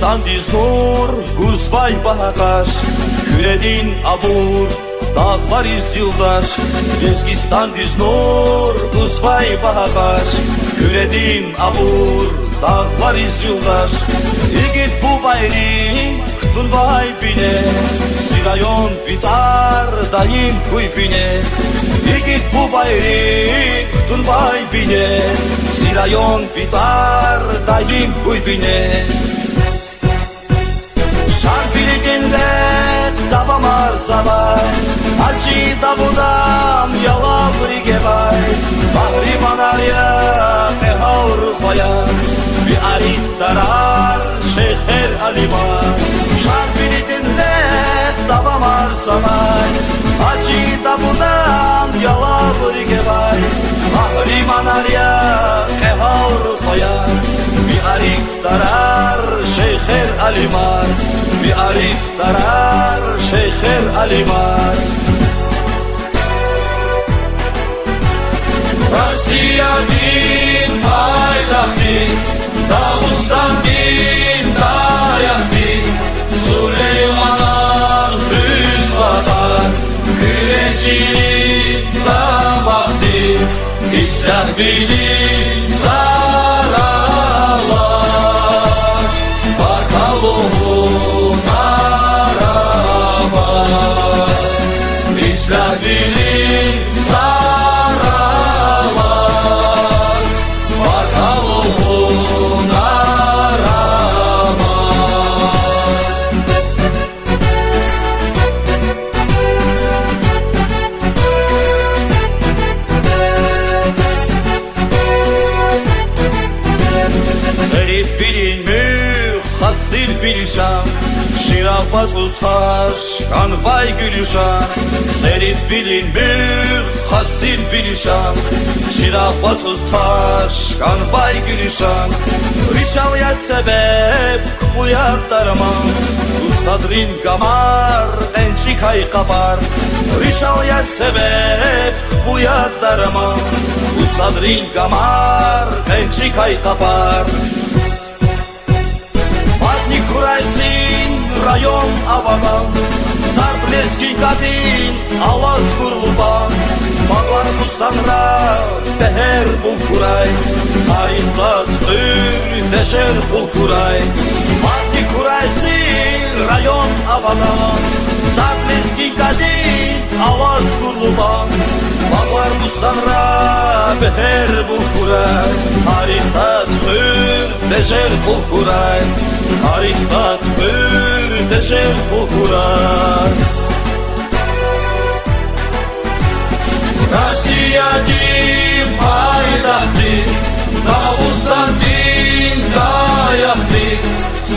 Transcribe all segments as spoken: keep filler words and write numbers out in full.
Лезгистандиз нур гузвай багьа къаш, Куьредин абур дагълариз юлдаш. Лезгистандиз нур гузвай багьа къаш, Куьредин абур дагълариз юлдаш. Игит бубайри кутунвай бине, зи район ви тӀвар даим хьуй вине. Игит бубайри кутунвай бине, зи район ви тӀвар даим хьуй вине. Шарвилидин рехъ давамарзавай, Гьажи Давудан ялаври гевай, къагьриманар я, кьегьал рухваяр, ви арифдарар, шейхер, алимар. Шарвилидин рехъ давамарзавай, Гьажи Давудан ялаври гевай, къагьриманар я, кьегьал рухваяр, ви ариф дарар, шейхер, алимар, ви арифдарар, шейхер, алимар. Россиядин пайтахтдин, Дагъустандин даякьдин, Сулейманан хуьз ватан, Куьре чилин дамахдин, ислягьвилин зараллаз, баркалла лугьун арамаз. Ислягьвилин зараллаз, баркалла лугьун арамаз. Церидвилин муьгъ хас тир ви лишан, чирагъ вацӀуз таж хьанвай гуьлуьшан. Церидвилин муьгъ хас тир ви лишан, чирагъ вацӀуз таж хьанвай гуьлуьшан. Ричал я себеб, кпӀул я дарман, устадрин гамар, кьенчӀикай къапар. Ричал я себеб, кпӀул я дарман, устадрин гамар, кьенчӀикай къапар. Мадни хьурай зи район Авадан, зарб лезги кадин алаз гурлуван, багълар, бустанра бегьер бул хьурай, тарих туькӀуьр тежер къул хьурай. Мадни хьурай зи район Авадан, зарб лезги кадин алаз гурлуван, багълар, бустанра бегьер бул хьурай, тарих туькӀуьр тежер къул хьурай, тарих туькӀуьр тежер къул хьурай. Россиядин пайтахтдин, Дагъустандин даякьдин,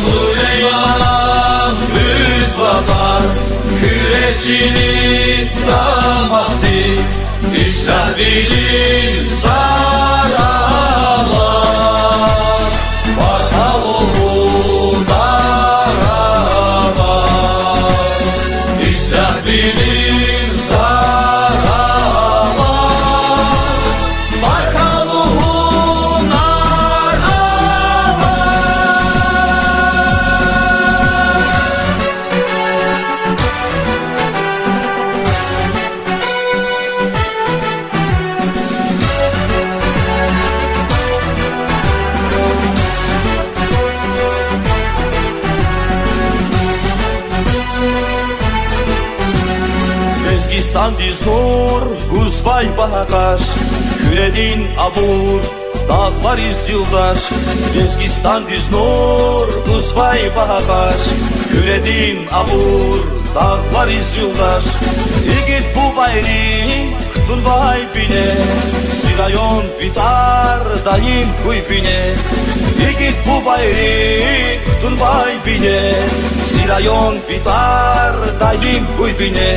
Сулейманан хуьз ватан, Куьре чилин дамахдин, ислягьвилин зараллаз, баркалла лугьун арамаз. Ислягьвилин зараллаз, баркалла лугьун арамаз. Лезгистандиз нур гузвай багьа къаш, Куьредин абур дагълариз юлдаш. Лезгистандиз нур гузвай багьа къаш, Куьредин абур дагълариз юлдаш. Игит бубайри кутунвай бине, зи район ви тӀвар даим хьуй вине. Игит бубайри кутунвай бине, зи район ви тӀвар даим хьуй вине.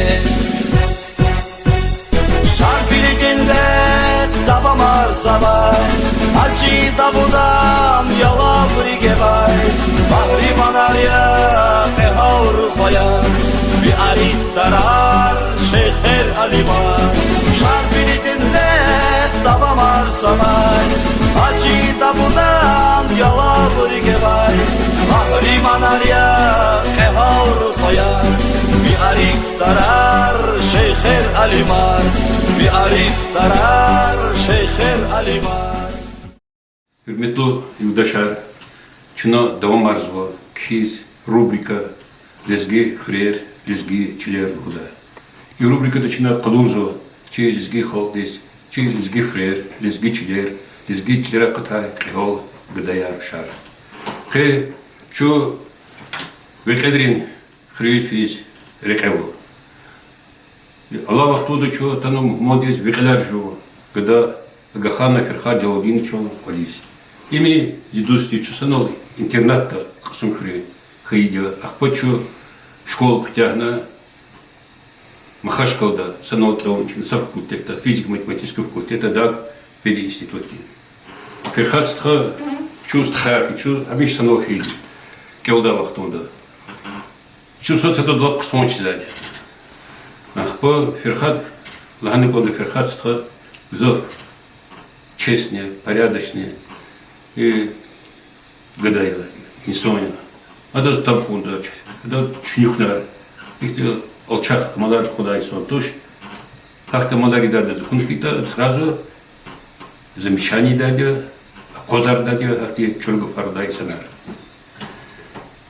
Шарвилидин рехъ давамарзавай, Гьажи Давудан ялаври гевай, къагьриманар я, кьегьал рухваяр, ви арифдарар, шейхер, алимар. Шарвилидин рехъ давамарзавай, Гьажи Давудан ялаври гевай, къагьриманар Алимар, ви ариф тарар, шейхер алимар. Гьуьрметлу юлдашар, чна давамарзава кхьиз рубрика Лезги хуьрер, лезги чилер лугьудай. И рубрикада чна къалурзава чи лезги халкьдиз, чи лезги хуьрер, лезги чилер, лезги чилерай акъатай кьегьал гадаяр, рушар. Къе чун векьерин хуьруьз физ рекье ава. Алай вахтунда чун атанва мугьмандиз векьерар жува, гада Агаханов Ферхат Жалалдиновичан кӀвализ. Им зи дуст я, чун санал интернатда Кьасумхуьре хьайиди я, ахпа чун школа куьтягьна Махачкъалада, санал кӀелна чна са факультетда, физико-математический факультетда, адак пединститут я. Ферхат стха чун стхаяр хьи, чун гьамиша санал хьайиди я кӀелдай вахтунда. Чун сад-садаз лап хъсан чизвайди я. Ахпа Ферхат, лагьана кӀанда, Ферхат стха гзаф честный, порядочный, э, гада я, инсан я. Адаз таб кӀандач, адаз чуьнуьхнар, ихьтин алчах амалар кӀандай инсан туш. Гьахьтин амалар ийидайди я, за куьн хьайитӀа, сразу замечание ийидайди я, акъвазардай я, гьахьтин чӀуру гафар лугьудай инсанар.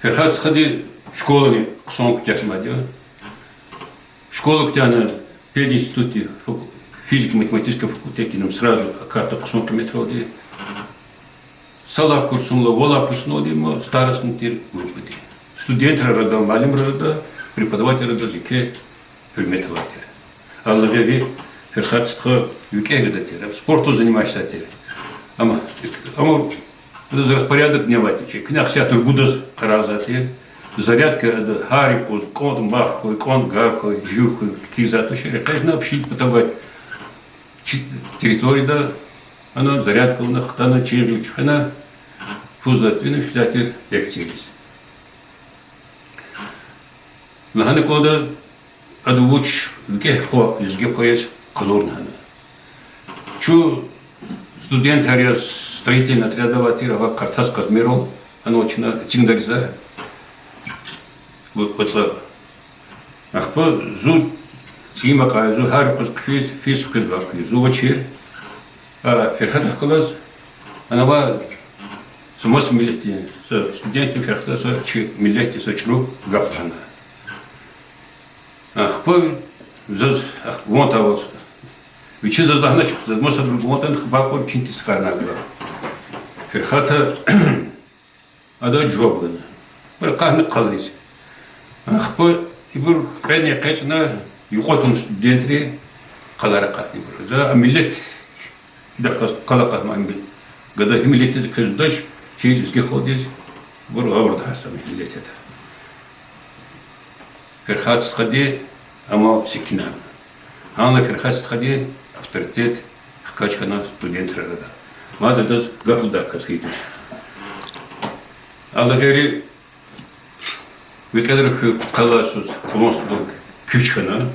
Ферхат стхади школани хъсан куьтягьнавайди я. Школа куьтягьна пединститутдин факу-, физико-математический факультетдин, ам сразу акатда хъсан къиметралди. Са лагьай курсунилай вад лагьай курсуналди ма старостный тир группада я. Студентри арада, муаллимри арада, преподавательри арада еке гьуьрмет авай тир. Гьадалай гъейри Ферхат стха викӀегь гада тир, ам спортдал заниматься ийизвай тир. Ам, ам адаз распорядок авай тир, чи куьнахъ сят ругудаз къарагъзавай тир. Зарядка ада гьар юкъуз кӀанда, мах хьуй, кӀанда, гар хьуй, жув хьуй, килигзавай тушир, экъечӀна, пишиз патавай чи территорияда, ана зарядка авуна, хтана, чин гъил чуьхвена, пул затӀуьна, физвай тир лекцийриз. Лагьана кӀанда, ада вуч викӀегь хва, лезги хва яз къалурна гьана. Чун студентар яз строительный отрядда авай тир, ава Къартас Къазмирал, ана чна эцигнариза, вацӀа. Ахпа зун цӀийи макьай, зун гьар юкъуз хъфиз, физ хъфизвай кӀвализ зун авачир. А Ферхатахъ галаз, ана ава са маса миллетдин са студентди, Ферхатаз са чи миллетдин са чӀуру гаф лагьана. Ахпа заз ахпа ван таваз. Вичи заз лагьанач, заз масабуру ван тавуна хабар кьур, чин тестикарна гала. Ферхата ада жаваб гана. Бир къанни къалуриз. Ахпа ибур кьведни экъечӀна, юкьва тун студентри, къалара акъатна ибур. За а миллет идахъ галаз къал акъатна, ам гада гьи миллетдиз квез жедач, чи лезги халкьдиз ибур гъавурда гьар са миллет ятӀа. Ферхат стхади амал секинарна. Гьана Ферхат стхадин авторитет хкаж хьана студентрин арада. Мад адаз гаф лугьудай кас хьайитӀа. Гьадалай гъейри, векьерин хуьр къалай йисуз Кьулан Садал куьч хьана.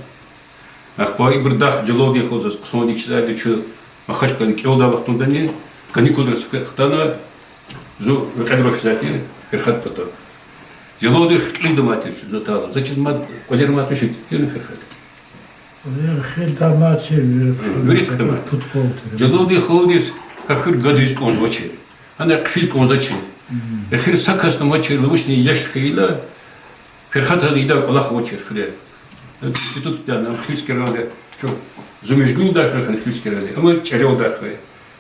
Ахпа ибур дахъ Жалалдин халу заз хъсандиз чизвайди, чун Махачкъалада кӀелдай вахтундани, каникулра сифте хтана, зун векьервал физвай тир Ферхатан патав. Жалалдин кьилди амай тир чун, зун атайла. За чиз мад кӀвалер амай тушир, тирни, Ферхат? Кьвалер хирдай амай тир, вири хирдай амай. Жалалдин халудиз гьа хуьр гадиз кӀанзавачир. Гьана хъфиз кӀанзавачир. Эхир са касни амачир, лугьузни яш хьайила, Ферхатаз ийидай кӀвалах авачир хуьре. Институт куьтягьна, ам Хивский районда, чун, зун Межгуьлдай хуьре хьана, Хивский районда, ам ЧӀерелдай хуьре.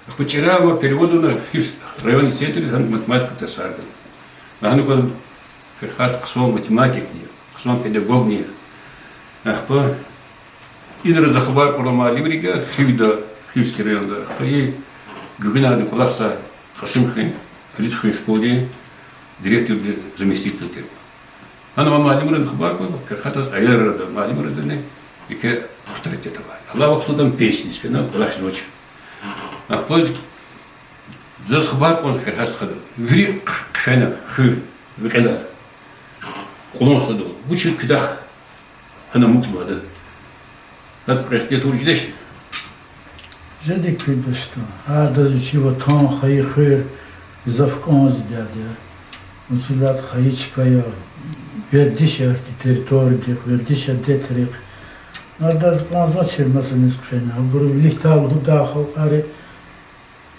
Ахпа ЧӀерел ам перевод авуна, Хивский районный центрда гьана математика тарсар гана. Лагьана кӀанда, Ферхат хъсан математикни я, хъсан педагогни я. Ахпа инра за хабар кьур муаллимрихъ, Хивда, Хивский районда. Ахпа и гуьгъуьнайни кӀвалахзавай Кьасумхуьруьн, Алидхуьруьн школадин директордин заместитель тир. Гьана ам муаллимрин хабар кьуна, Ферхатаз аялрин арада, муаллимрин арадани еке авторитет авай. Алай вахтунда ам пенсиядиз фена, кӀвалахзавач. Ахпа заз хабар кьуна Ферхат стхади: вири хъ-, хъфена хуьр, векьер. Кьулан Садал, вучиз куьдахъ гьана амукьнавайди? Гьакӏ кьве ихтилат авур жедач. Жеди куьдачтӏа. Гьадаз вичи ватан, хайи хуьр гзаф кӏанзавайди я. Вучиз лагьайтӏа хайи чка я, вердиш я ихьтин территориядихъ, вердиш я адетрихъ. Адаз кӀанзавачир масаниз хъфена, абуру виликдай лугьудай халкьари.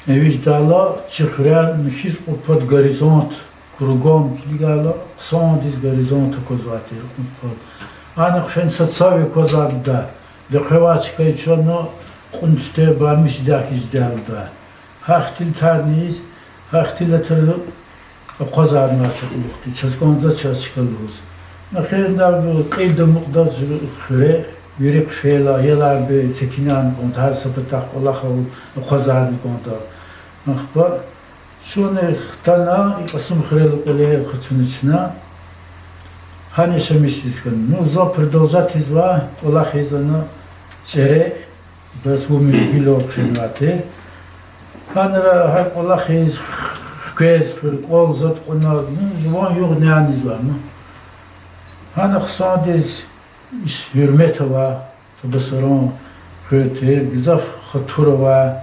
Эвичдайла чи хуьряй михьиз кьуд пад горизонт, кругом килигайла, хъсандиз горизонт аквазвай тир кьуд пад. Ана хъфена са цав аквазвайди лугьудай, лекьвай чка чвана, кьуна тутеб амишдай хьиз жедайла лугьудай. Гьахьтин тарниз, гьахьтин латара акъвазарнавай чи кьулухъди, чаз кӀанда чаз чка лугьуз. Эхирдай кьилди амукьда хуьре, вири хъфейла, аялар бе секинарна кӀанда, гьар са патахъ кӀвалах авун акъвазарна кӀанда. Ахпа чун хтана, и Кьасумхуьрел кӀвалера къачуна чна, гьана яшамиш жез хьана. Ну, за продолжать ийизва кӀвалахиз ана ЧӀере, бес вун мезгилал хъфенвай тир. Гьанра гьа кӀвалахиз хквез хуьр, кӀвал затӀ кьуна, ну, жуван югъ-няниз лагьана. Гьана хъсандиз гьуьрмет авай, Табасаран хуьр тир, гзаф хатур авай,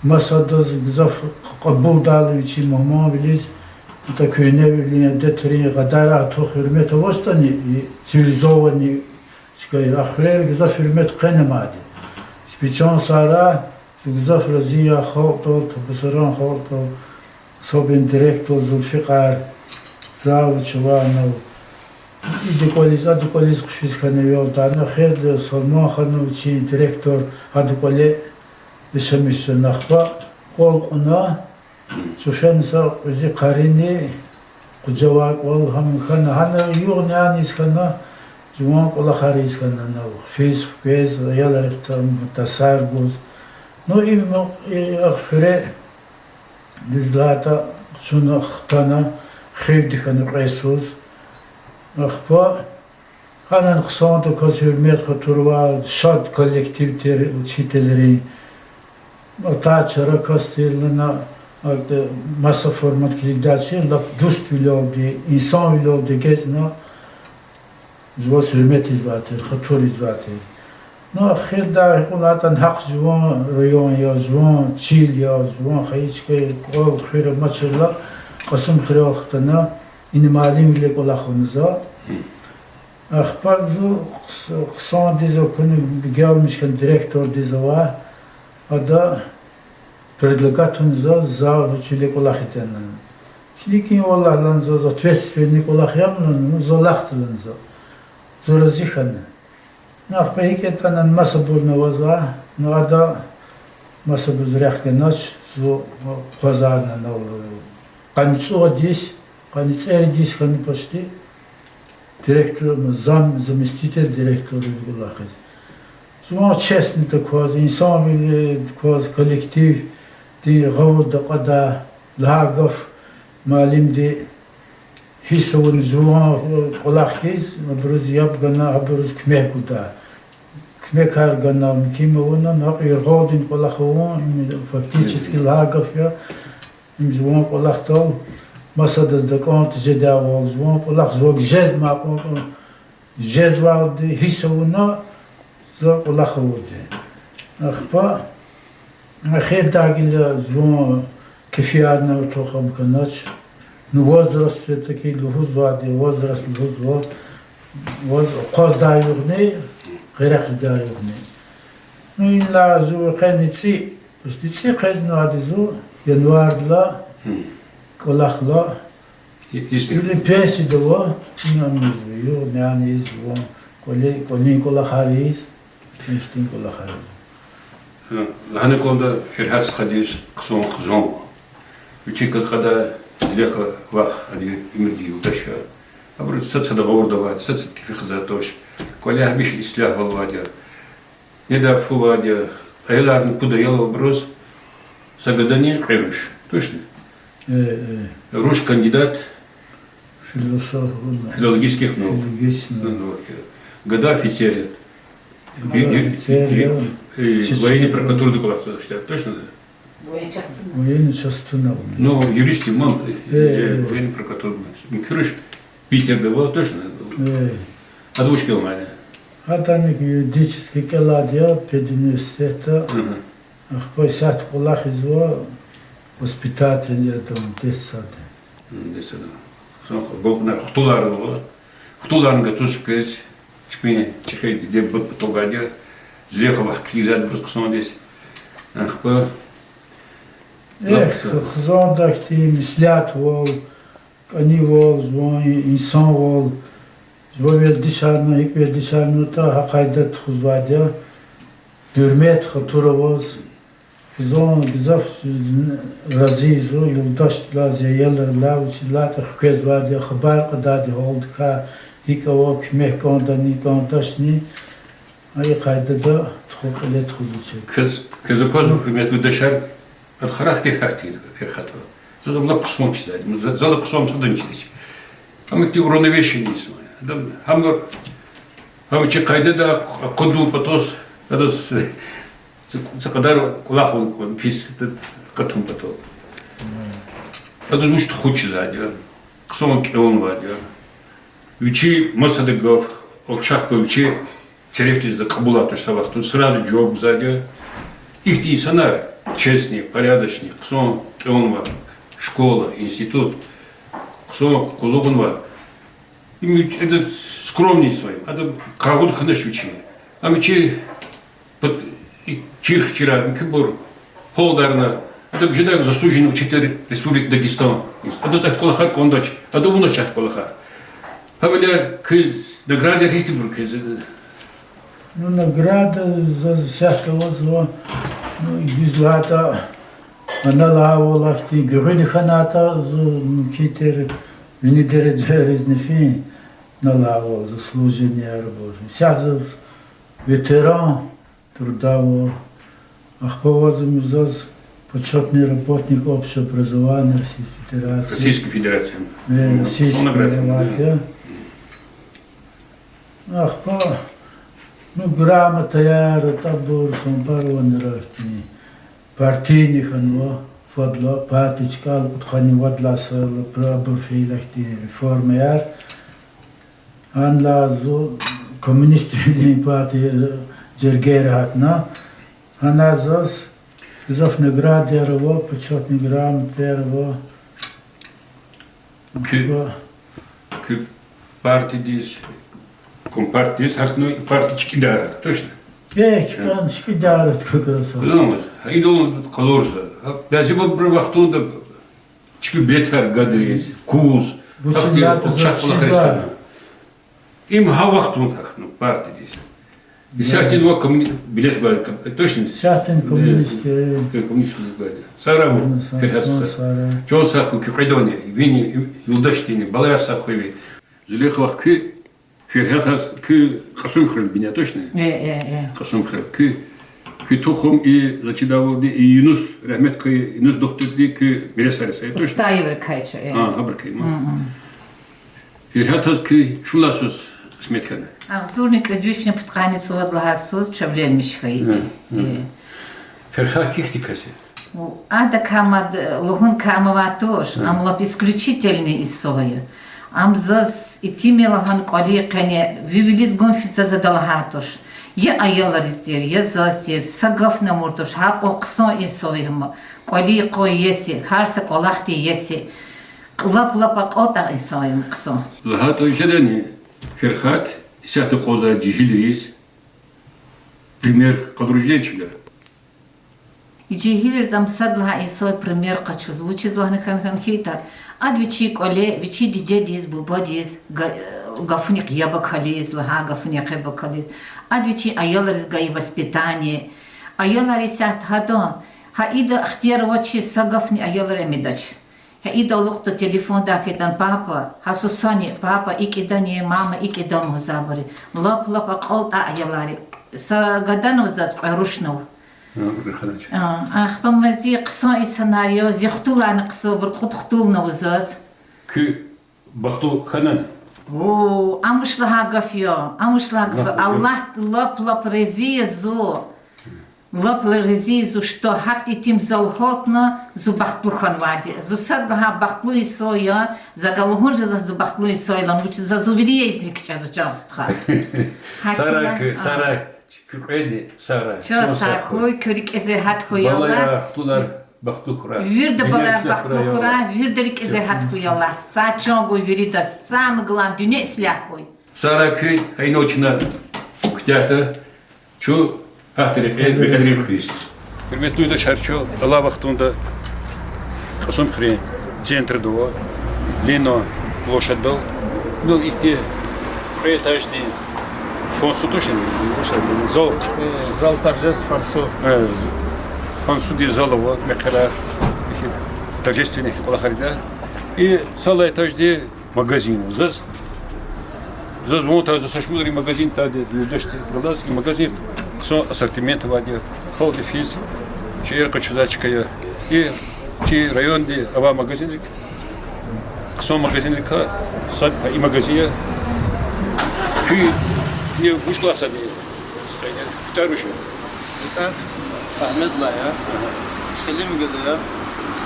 масадаз гзаф кьабулдайла вичин мугьманвилиз, атӀа куьгьневилин адетрин кьадар, артух гьуьрмет авачтӀани, и цивилизованный чкайра, а хуьрера гзаф гьуьрмет къене амайди. Чпи чан сагърай, чун гзаф рази я халкьдал, Табасаран халкьдал, особенно директор Зулфикъар, завуч авай анал. Ида кӀвализ, ада кӀвализ хъфиз хьана, вел дана, хер Салман ханум чи директор, ада кӀвале яшамиш жен. Ахпа кӀвал кьуна, чун фена са кьуьзуь къарини, къужавай кӀвал гьам хьана, гьана югъ-няниз хьана, жуван кӀвалахар ийиз хьана анал, хъфиз, хквез, аялрихъ тарсар гуз. Ну, им, и, а хуьре, дуьз лагьайтӀа, чун хтана, хивди хьана кьве йисуз. Ахпа гьанани хъсандаказ гьуьрмет, хатур авай, шад коллектив тир учителрин. Атай чара кас тир лагьана, а, маса формат килигдачир, лап дуствилелди, инсанвилелди эгечӀна, жуваз гьуьрмет ийизвай тир, хатур ийизвай тир. Ну, эхирдай гьикьван лагьайтӀани гьахъ жуван район я, жуван чил я, жуван хайи чка я, кӀвал хуьр амачирла, Кьасумхуьрел хтана, ина муаллимвиле кӀвалах авуна за. Ахпа зун хъс-, хъсандиз акуна, гелмишкан директордиз авай, ада предлагать авуна заз завучвиле кӀвалах ийида лагьана. Килигин валлагь лагьана, заз ответственный кӀвалах я лагьана, ну, за алахъда лагьана за. Зун рази хьана. Ну, ахпа гьикӀ ятӀани масабурни авазва, ну, ада масабуруз рехъ ганач, зун акъвазарна анал, къанни цӀувад йис, къанни цӀерид йис хьана почти директор, зам, заместитель директорвиле кӀвалахиз. Жуван честный такваз, инсанвиле такваз, коллективдин гъавурда акьадай, лагьай гаф муаллимди гьисс авуна жуван кӀвалах хьиз, абуруз яб гана, абуруз куьмек гуда. Куьмекар гана, муькуьн авуна, накь яргъалдин кӀвалах авун, им фактически лагьай гаф я, им жуван кӀвалахдал масадаз дакӀан тежедайвал, жуван кӀвалах жуваз жезмай кьван кьван жезвалди гьисс авуна, за кӀвалах авурди. Ахпа эхирдай гила жуван кефиярни артух ам хьанач. Ну, возраст все-таки лугьузвайди, возраст лугьузва, ваз акъваздай югъни, къерехдай югъни. Ну, инлай зун къенин цӀи, почти цӀи къвезвайди зун, январдилай кӀвалахлай, или пенсияда ава, ина амазва, югъ-няниз, вун, кӀвали-, кӀвалин кӀвалахар ийиз, ихьтин кӀвалахар ийиз. Лагьана кӀанда Фиргьят стхадиз хъсан хизан ава. Вичи кваз кьадай зеле вах, ади уьмуьрдин юлдаш я. Абуруз сад-сад гъавурда авайди, сад-сад кефи хза туш. КӀвале гьамиша ислягьвал авайди я. Недай фу авайди я, аяларни пуд аял ава абуруз, са гадани кьве руш. Точно? Э, э. Руш кандидат филологических наук. Филологических наук. Наук, э. Гада офицер я. Гада офицер я. Военный прокуратурада кӀвалахзавай. Точно, да? Военный частьда. Военный частьда ава. Ну, юрист я ман, э, военный прокуратурада. Муькуь руш Питерда ава, точно? Э. Ада вуч кӀелнавайди? Адани юридический кӀелайди я педуниверситетда. Ахпа исятда кӀвалахзава воспитатель я, детсадда. Детсадда. Хтулар ава. Хтуларни гатуз квез. Чпин чӀехи диде-буба патал гайиди я. Зулейха вахъ килигзавайбуруз хъсандиз. Ахпа. Эхь, хизанда хьтин меслятвал, кӀанивал, жуван инсанвал, жува вердишарна, гьикӀ вердишарнатӀа, гьа къайдада тухузвайди я. Гьуьрмет, хатур аваз. Хизан гзаф рази я зун, юлдашдилай, аялрилай, вучиз лагьайтӀа хквезвайди я, хабар кьадайди я гьалдикай, гьикӀ ава, куьмек кӀандани, кӀандачни, и къайдада тухун кьиле тухузвачир. Квез, квез аквазва, гьуьрметлу юлдашар, ада характер гьахьтинди я Ферхатан. Заз ам лап хъсан чизвайди, за-, зал хъсан садани чизвач. Ам ихьтин уравновешенный инсан я. Ада гьам, гьам чи къайдада акъудун патал, адаз са, са кьадар кӀвалах авун кӀан пис, акъатун патал. Адаз вуч тухуз чизвайди я, хъсан кӀелнавайди я. Вичи масада гаф, алчах гаф вичи терефдизни кьабулайтӀа, са вахтунда сразу жаваб гузвайди я. Ихьтин инсанар честный, порядочный, хъсан кӀелнавай, школа, институт, хъсан къуллугънавай. Им вич-, ада скромный инсан я, ада къагъуда хьанач вичи. Ам вичи пат-, и чирх чирай, муькуьбур гьалдарна, ада жедай заслуженный учитель Республики Дагестан. Адаз ахьтин кӀвалахар кӀандач, ада авунач ахьтин кӀвалахар. Гьавиляй квез наградаяр гьихьтинбур квез? Ну, награда заз исятда авазва, ну, дуьз лагьайтӀа, ана лагьайвал, ахьтин гуьгъуьни хьанайтӀа, зун мумкин тир вини дережайризни фин, ана лагьайвал, заслуженныйяр аваз. Исятда заз ветеран труда ава. Ахпа авазва заз почётный работник общего образования Российской Федерации. Российской Федерации. Э, Российской Федерации. Ахпа, ну, грамотаяр, атӀабур, самбар ванра ихьтин. Партийный хьанва, фадлай, партия чкӀал кьудкъанни вад лагьай йисалай абур фейила ихьтин реформаяр. Гьанлай зун коммунистдин партия жергейра гьатна. Гьана заз гзаф наградаяр ава, почётный грамотаяр ава. Куь, куь партиядиз, компартиядиз гьахьна, и партия чкӀидарда, точно? Э, чкӀан, чкӀидарда как раз. Гьа идал къалурзава. Гьа бязибур вахтунда чпи билетар гадариз, куз, гьахьтин алчах кӀвалахар ийиз хьана. Им гьа вахтунда гьахьна партиядиз. Исятда ва коммуни-, билет гвай, точно? Исятда коммунист, э. Коммунист билет гвайди. Сагърай вун, Фергьат стха. Чан сагъ хьуй, куь кьведални, вини, юлдашдини, балаяр сагъ хьуй ви. Зулейха вах, куь Фергьатаз, куь Кьасумхуьрел бине, точно? Э, э, э. Кьасумхуьрел. Куь, куь тухум и, заз чидайвалди, и Юнус, рагьмет хьуй, Юнус духтурди куь бересар я, точно? Устаеврикай чу, э. А, гьабурукай, ма. Фергьатаз куь чун лагьай йисуз кьисмет хьана? Агъзурни кӀуьд вишни пудкъанни цӀувад лагьай йисуз Чавлелмиш хьайиди. Фергьат гьихьтин кас я? Адакай мад лугьун кӀанзавай туш, ам лап исключительный инсан я. Ам заз итимир лагьана кӀвалин къене ви вилиз гун физвайди я лагьай туш. Я аялриз тир, я заз тир, са гафни амур туш, гьакьван хъсан инсан я ам. КӀвалин къван иеси, гьар са кӀвалахдин иеси. Лап-лап акьалтӀай инсан я ам, хъсан. ЛагьайтӀа жедани, Фергьат исятда акъвазай жегьилриз пример къалуриз жеда чна. Жегьилриз ам сад лагьай инсан я пример къачуз. Вучиз лагьана хьана хьайитӀа, ада вичин кӀвале, вичин дидедиз, бубадиз га-, гафунихъ яб акализ, лагьай гафунихъ яб акализ. Ада вичин аялриз гайи воспитание. Аялар исятда гьадан, гьа ида ихтияр авачиз са гафни аялри амидач. Гьа ида алукӀда телефондай хьайитӀани, папа, гьа сусани, папа, икӀ ийидани, мама, икӀ ийидани лугьузвайбур я. Лап-лап акьалтӀай аялар я. Са гадани ава заз, кьве рушни ава. Ахпа мад зи хъсан инсанар я, зи хтуларни хъсан, абур кьуд хтулни ава заз. Куьн бахтлу хьанани? О, ам вуч лагьай гаф я, ам вуч лагьай гаф я. Аллагьди лап-лап рази я зун. Лап-лап рази я зун, что гьахьтин итим зал гьалтна, зун бахтлу хьанвайди я. Зун сад лагьай бахтлу инсан я, за галугьун жезва зун бахтлу инсан я лагьана, вучиз заз зун вири ийизни кичӀезва, чан стха. Сагърай куьн, сагърай, куь кьведни сагърай. Чан сагъ хьуй, куь рикӀиз регьят хьуй Аллагь. Балаяр, хтулар бахтлу хьурай. Вирида балаяр бахтлу хьурай, вирида рикӀиз регьят хьуй Аллагь. Сагъ чан гуй виридаз, самое главное, дуьнья ислягь хьуй. Сагърай куьн, а инал чна куьтягьда чун гьахьтин рекье векьерин хуьруьз. Гьуьрметлу юлдашар, чун алай вахтунда Кьасумхуьруьн центрда ава, Ленин площадьдал. Ну, ихьтин кьве этаждин фойе тушни, зал. Э, зал торжеств, фойе. Э, фойедин зал ава, мехъерар, ихьтин торжественный кӀвалахар ийида. И са алай этажди магазин ава. Заз, заз ван тайи, заз са шумудри магазин тайди, юлдашди галаз, и магазин хъсан ассортимент авайди я, халкьди физ шейэр къачузвай чка я. И чи районди авай магазинрик, хъсан магазинрикай сад гьа и магазин я. Куьн, куьне вуч кӀвалахзавайди я? Са я, ктӀар вуч я? КтӀар Агьмед лагьай я. Селим гада я.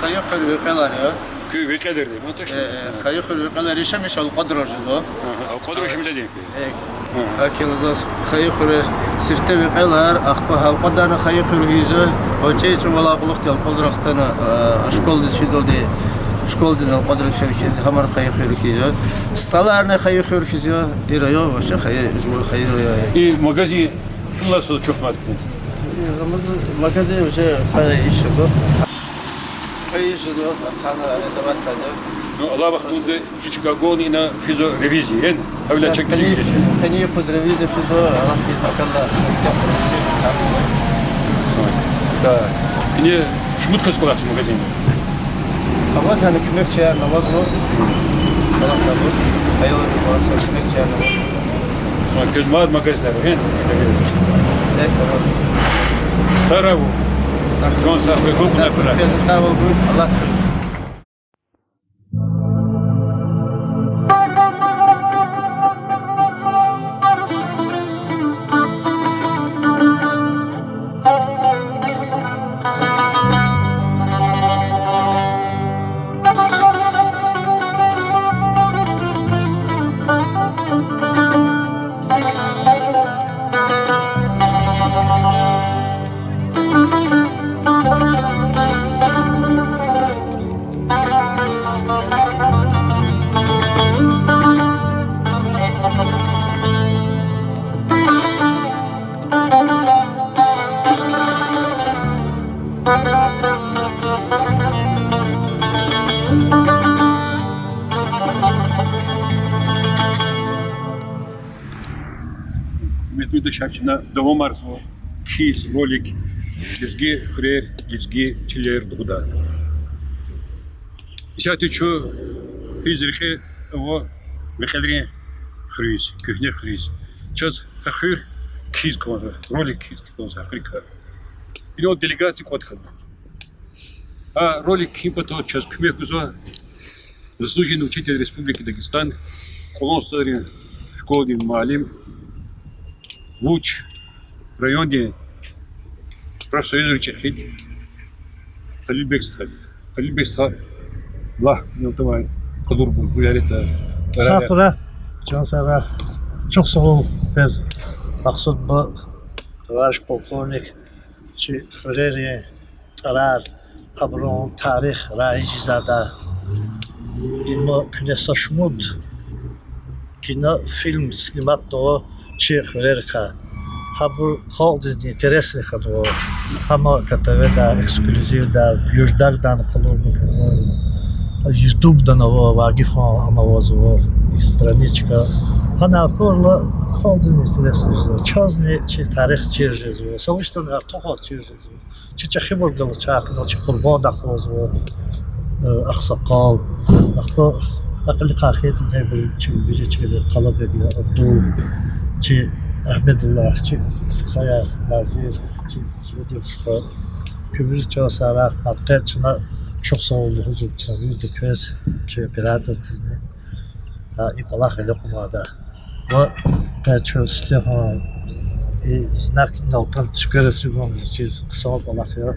Хайи хуьр Векьелар я. Куьн Векьеларди я, точно? Э, э, Хайи хуьр Векьелар, яшамиш Алкьвадраз жезва. Ага, Алкьвадраз жемишзавайди я куьн? Э, ага. Гьакӏ я заз Хайи хуьр, сифте Векьелар, ахпа Алкьвадарни Хайи хуьр хьиз я, ва чӀечӀавалай кьулухъди Алкьвадрахъ атана, э, школадиз фидалди, школадиз Алкьвадраз фин хьиз, гьамни Хайи хуьр хьиз я. СтӀаларни Хайи хуьр хьиз я, и район вообще хайи, жува хайи район я. И магазин чун лагьай чухмад куьн? Магазин уже кьве йис жезва. Кьве йис жезва, хана арендовать ийида. Ну, алай вахтунда и чкайрал ина физва ревизия, яни? Гьавиляй чак къени, къени юкъуз ревизия физва, алахъиз акалла. Да. Ина шумуд кас кӀвалахзава магазинда? Аваз яни куьмекчияр авазва. КӀвалахзава. Аялар кӀвалахзава, куьмекчияр авазва. Сон квез мад магазинар, ген? Дякую. Сагърай вун. Жан сагъ хьуй, гьукьна куьне. Сагърай вун, Аллагь. Гьуьрметлу юлдашар, чна давамарзава кхьиз ролик лезги хуьрер, лезги чилер лугьудай. Исятда чун физ рекье ава Векьелрин хуьруьз, куьгьне хуьруьз. Чаз гьа хуьр кхьиз кӀанзава, ролик кхьиз кӀанзава гьа хуьрикай. Инал делегация кӀватӀ хьана. Гьа ролик кхьин патал чаз куьмек гузва заслуженный учитель Республики Дагестан, Кьулан СтӀалрин школадин муаллим, вуч райондин профсоюзрин чӀехиди Халилбек стха. Халилбек стха, лагь, ну, давай, къалурбур, гулярита. Сагърай, чан сагърай. Чухсагъул квез, Макьсуд буба, товарищ полковник, чи хуьрерин тӀварар, гьабурун тарих раижиз жеда. Има куьне са шумуд кино, фильм сниматьнава чи хуьрерикай. Гьабур халкьдизни интересный хьанва. Гьам КТВ-да эксклюзивда, Юждагдан къалурна кӀанзава. Ютубдани ава, Вагифан ана авазва, их страничка. Гьана акурла халкьдизни интересный жезва. Чазни чи тарих чир жезва. Са вуч ятӀани артухар чир жезва. Чи чӀехибур галаз чахъ хьана, чи къурбанд акъвазва, э, агъсакъал. Ахпа акьликай хьайитӀа, чи вири, чи Къалабег я, Абдул, чи Агьмедуллагь, чи хаяр Назир, чи Зубедин стха. Куьн вири чан сагърай, гьакъикъатда чна чухсагъул лугьузва чна вирида квез, чи оператордизни. Гьа и кӀвалах гъиле кьунвайди я. Ва къе чун сифтегьан и знак инал тан чкверасугун чиз хъсан кӀвалах я.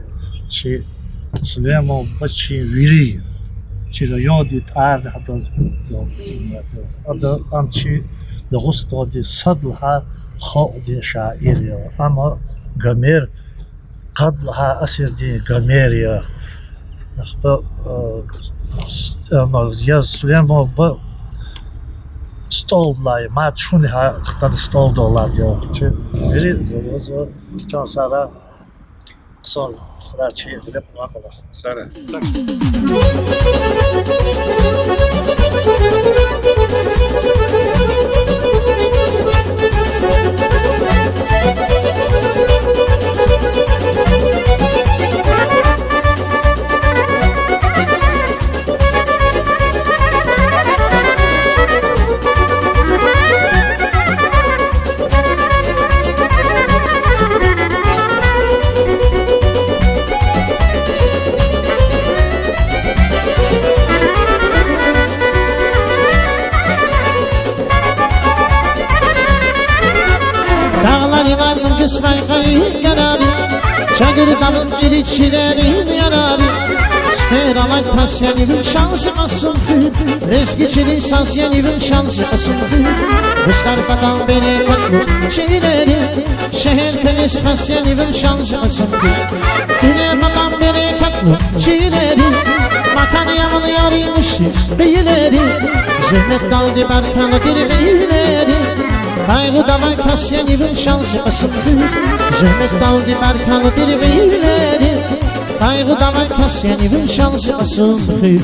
Чи Сулейман буба чи вири, чи райондин тӀварни гьадаз галаз. Ада, ам чи Дагъустандин сад лагьай халкьдин шаир я. Амма Гомер къад лагьай асирдин Гомер я. Ахпа, э, с-, э, ма, я Сулейман буба, столдилай, мад шуни гьа хтана столдал алайди я. Чи вири зава, зава, чан сагърай, хъсан хуьрай чи гъиле кьунвай кӀвалах. Сагърай. Дагъларилай гуьзгуьзрай къайи ярари, чагъурдавай ирид чилерин ярари, сефер алай тас яни вун шанси Кьасумхуьр, лезги чилин саз яни вун шанси Кьасумхуьр, дустар патал берекатлу чилери, шегьер квез хас яни вун шанси Кьасумхуьр. Дуьнья патал берекатлу чилери, макан я вун яри муштикьвилери, зегьметдалди баркалла тир гъилери, къайгъудавай кас яни вун шанси Кьасумхуьр, зегьметдалди баркалла тир гъилери, къайгъудавай кас яни вун шанси Кьасумхуьр.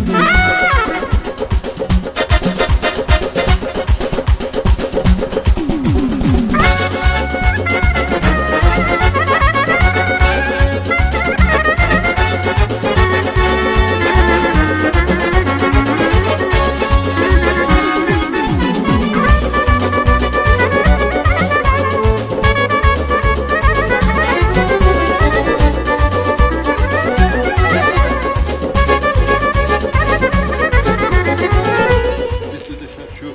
Гьуьрметлу юлдашар, чун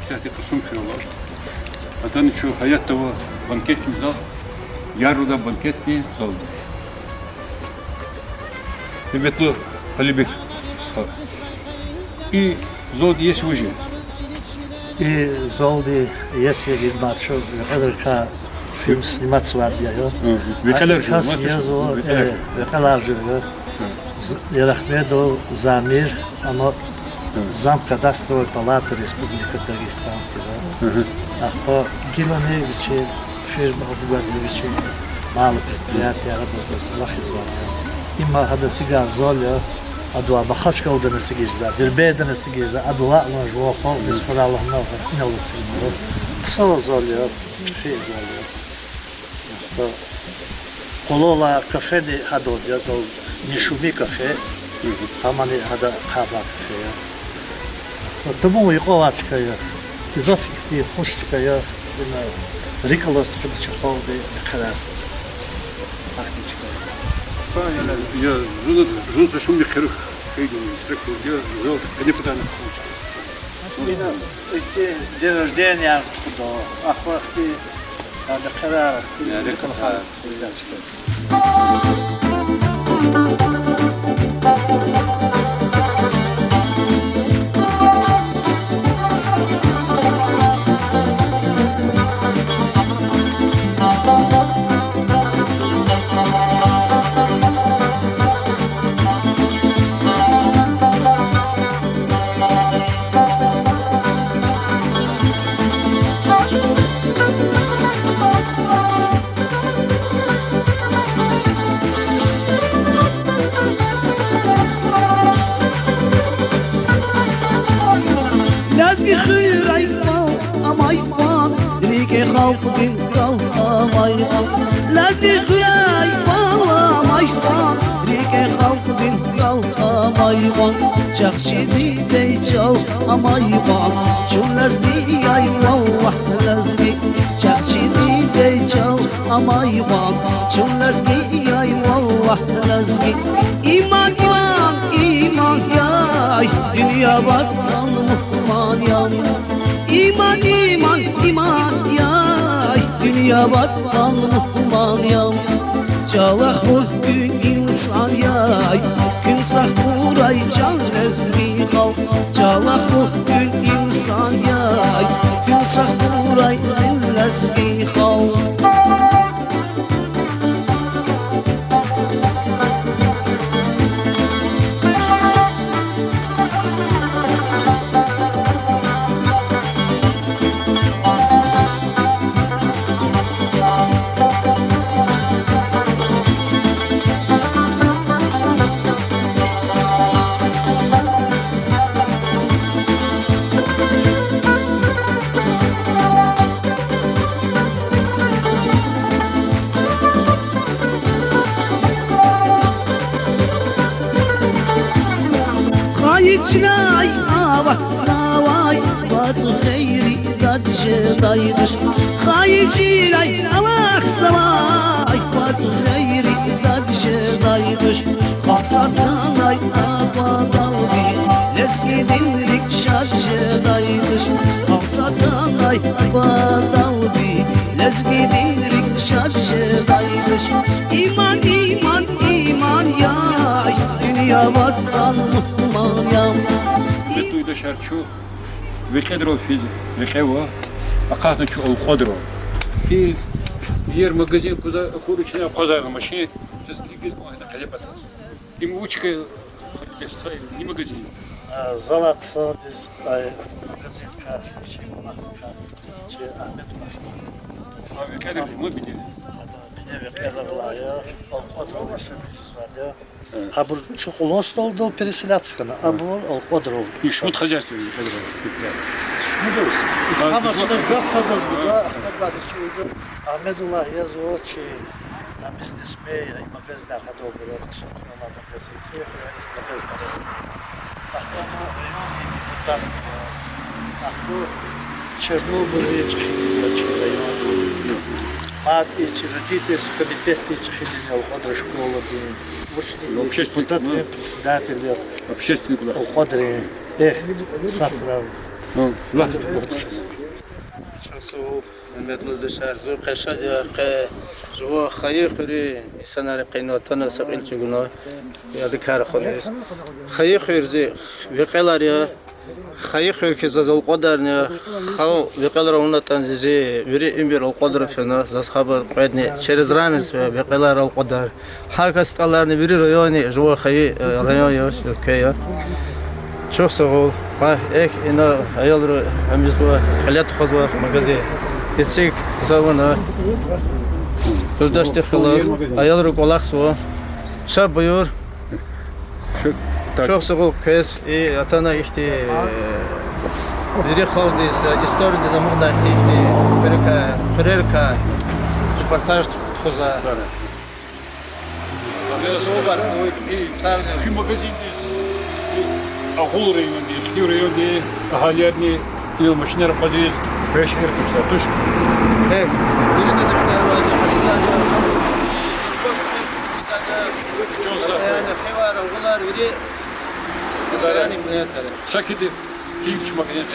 исятда Кьасумхуьр ава. Атана чун гьаятда авай банкетный зал, Ярлыда банкетный залда. Гьуьрметлу Алибек стха, и залдин иеси вуж я? И залдин иеси я, ма чун векьерикай фильм сниматьзавайди я. Векьелар жув, кас ма яз, векьелар жув я. Ярагьмедов Замир, ама замкадастровой палаты Республики Дагестан тир. Ахпа гилани вичин фирма, абугадни вичин малый предприятие, абур кӀвалахзавайди я. Има гьада эцигай зал я, адавай Махачкъаладани эцигиз жезвай, Дербентдани эцигиз жезвай, адавай алай жуван халкьдиз хуьрай лагьана, инал эцигнава. Хъсан зал я, михьи зал я. Къвалал алай кафени гьадал я, Не шуми кафе, гьамани гьада ахъайдалай кафе я. Тамам юкьва авай чка я, гзаф ихьтин хуш чка я, ина рикӀ алаз тухуда чи халкьди, мехъерар. Ахьтин чка я. Я, зун, зун са шумуд мехъерар хьайиди я, са куьн я, зал къенепатайни хьун чка. Ина ихьтин день рождения тухуда, ахвахти, а, мехъерар, рикӀ алай чка. Лезги хуьряй вал амай ван, рикӀе халкьдин гал амай ван. Лезги хуьряй вал амай ван, рикӀе халкьдин гал амай ван. Чахъ чидидей чӀал амай ван, чун лезгияй, валлагь, лезги. Чахъ чидидей чӀал амай ван, чун лезгияй, валлагь, лезги. Иман, иман, иман яй, дуьнья ватан мугьман ям. Иман, иман, иман яй, дуьнья ватан мугьман ям. ЧӀалахъ хьухь, куьн инсан яй, куьн сагъ хьурай, чан лезги халкь. ЧӀалахъ хьухь, куьн инсан яй, куьн сагъ хьурай, зи лезги халкь. Чилай авахьзавай вацӀу гъейри дад жедай туш. Хайи чилай авахьзавай вацӀу гъейри дад жедай туш. Халкь сад хьанай аквадалди, лезгидин рикӀ шад жедай туш. Халкь сад хьанай аквадалди, лезгидин рикӀ шад жедай туш. Иман, иман, иман яй, дуьнья ватан мугьман я. Гьуьрметлу юлдашар, чун Векьедрал физ, Векьева, акъатна чун Алкьвадрал. И, иер магазин куза, акур чна акъвазарна машин, чаз гьикӀ гьикӀ гьана къелеп атаз. Им вуч хьи, дестхай, ни магазин? А, залай хъсандиз, ай, магазин кар, чи кӀвалахни кар, чи Агьмед Паста. А, Векьедрал, ма бине. Ада бине Векьедрал я, Алкьвадрал яшамиш жезвайди я. Гьабур чун Къулан СтӀалдал переселяться хьана, абур Алкьвадрал. И шумуд хозяйство я, Векьедрал? Шумуд. Гьа, чна гаф гьадаз гуда, Агьмед Вагьидович, Агьмедуллагь язва чи, а, бизнесмен я, и магазинар гьадал гурай, хъсан хьуралай магазин, цӀийи хьурай магазинар. Ахпа райондин депутат, ахпа Чернобылдин чӀехиди я чи райондин. Мад и чи родительский комитетдин чӀехиди я Алкьвадрал школадин. Вучни, общественный депутатдин председатель я. Общественный кулак. Алкьвадрин. Эх, сагърай. Ну, лагь. Чухсагъул, гьуьрметлу юлдашар, зун къе шад я, къе жуван хайи хуьруьн инсанар къе атана са кьил чӀугуна, я дикар хьуниз. Хайи хуьр зи Векьелар я, хайи хуьр хьиз заз Алкьвадарни я, хал Векьелар авунатӀани зи вири уьмуьр Алкьвадрал фена, заз гьабур кьведни через равенство я, Векьелар, Алкьвадар. Гьа кас тӀаларни вири районни жуван хайи, э, район я, уьлкве я. Чухсагъул. Гьа, эхь, ина аялри гьамизва, кьиле тухузва магазин. Эцигзавуна юлдашдихъ галаз, аялри кӀвалахзава. Ша буюр. Чухсагъул квез, и атана ихьтин, э, вири халкьдиз, э, историдиз амукьна ихьтин ихьтин хуьрерикай, хуьрерикай репортаж тухузва. Куь магазиндиз, и Агъул райондин, Хив райондин агьалиярни инал машинар акъвазиз, пешер кучзатуш. Э, чун сагъ хьуй. Шакиди, куь магазин.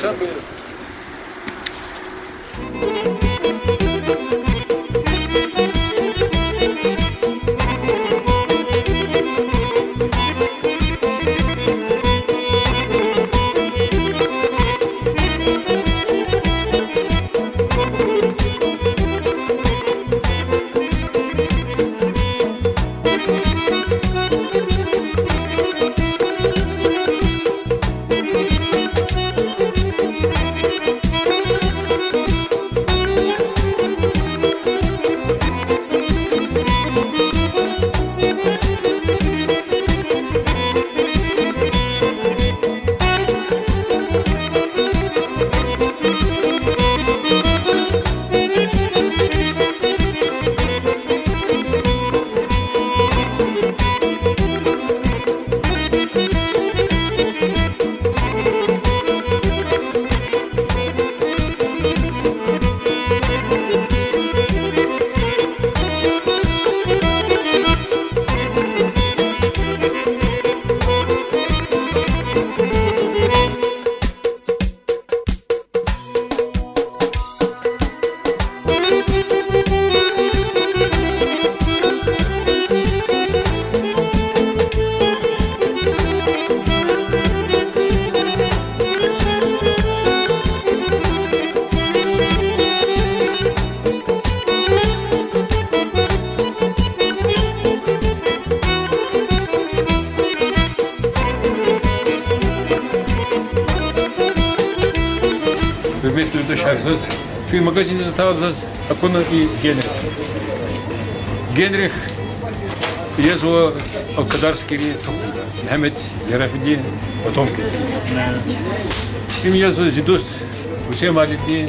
Гьуьрметлу юлдашар, заз, куь магазиндиз атайла заз акуна и Генрих. Генрих язва Алкадарскийрин тухумда, Мегьамед Ярагъидин потомкидин. Им язва зи дуст Гуьсеймалидин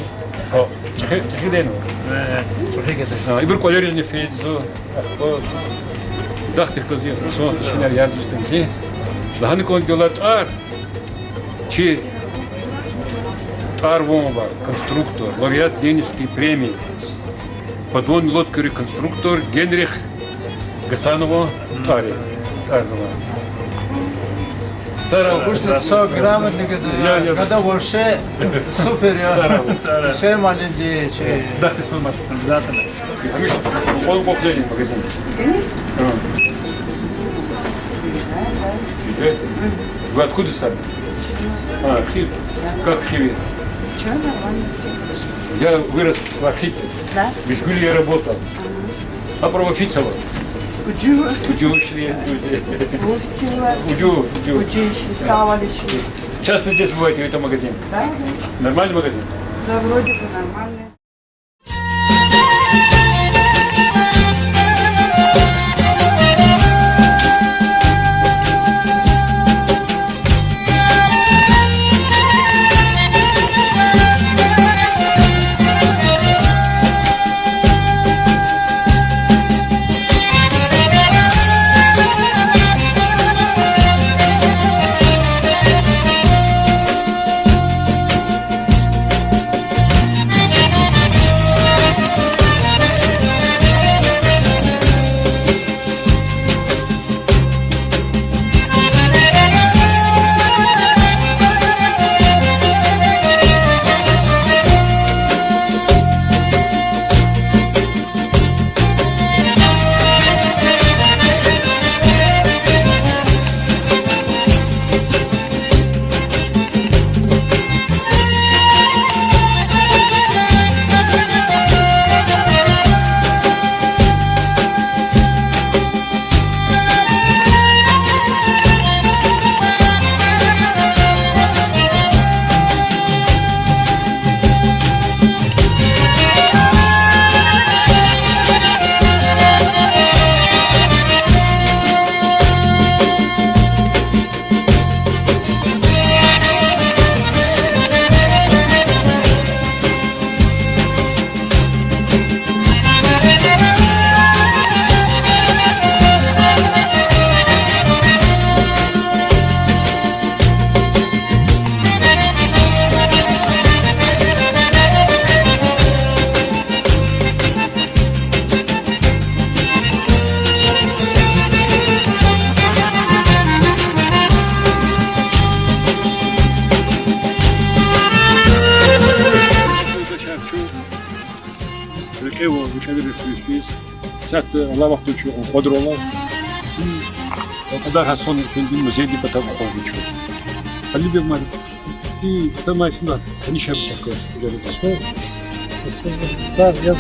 чӀехи-, чӀехидин. А, ибур кӀвалеризни фейизва, ахпа дахдихъ галаз хъсан туширар, яр-дустар зи. Лагьана кӀанда, гелар тӀвар, Чи тӀвар-ван ва конструктор, лауреат Ленинской премии, подводной лодкайрин конструктор Генрих Гасанован тӀвар я, тӀвар я. Са грамотный гада, я, я, гада вообще супер я. Са грамотный. Са муаллимди чи. Дахти саламат. Обязательно. Гьамиша къван-къван хьайила магазин. А. Вы откуда сами? А, Хив. Как в Хиве? Чё, нормально, всё хорошо. Я вырос в Архите. Да? В Ижгуле я работал. Ага. А правофицева? Уджу. Уджу шли. Уджу, уджу. Уджу шли, савали шли. Часто здесь бываете, в этом магазине? Да, да. Нормальный магазин? Да, вроде бы нормальный. Рекье ва рекьевилер физ-физ. Сятда алай вахтунда чун Къудрала. Алкьвадар Гьасан эфендидин музейдин патай акъвазнава чун. Алибег мад, и тамай сина таниш я бу такой, уже не такой. Сам я, э,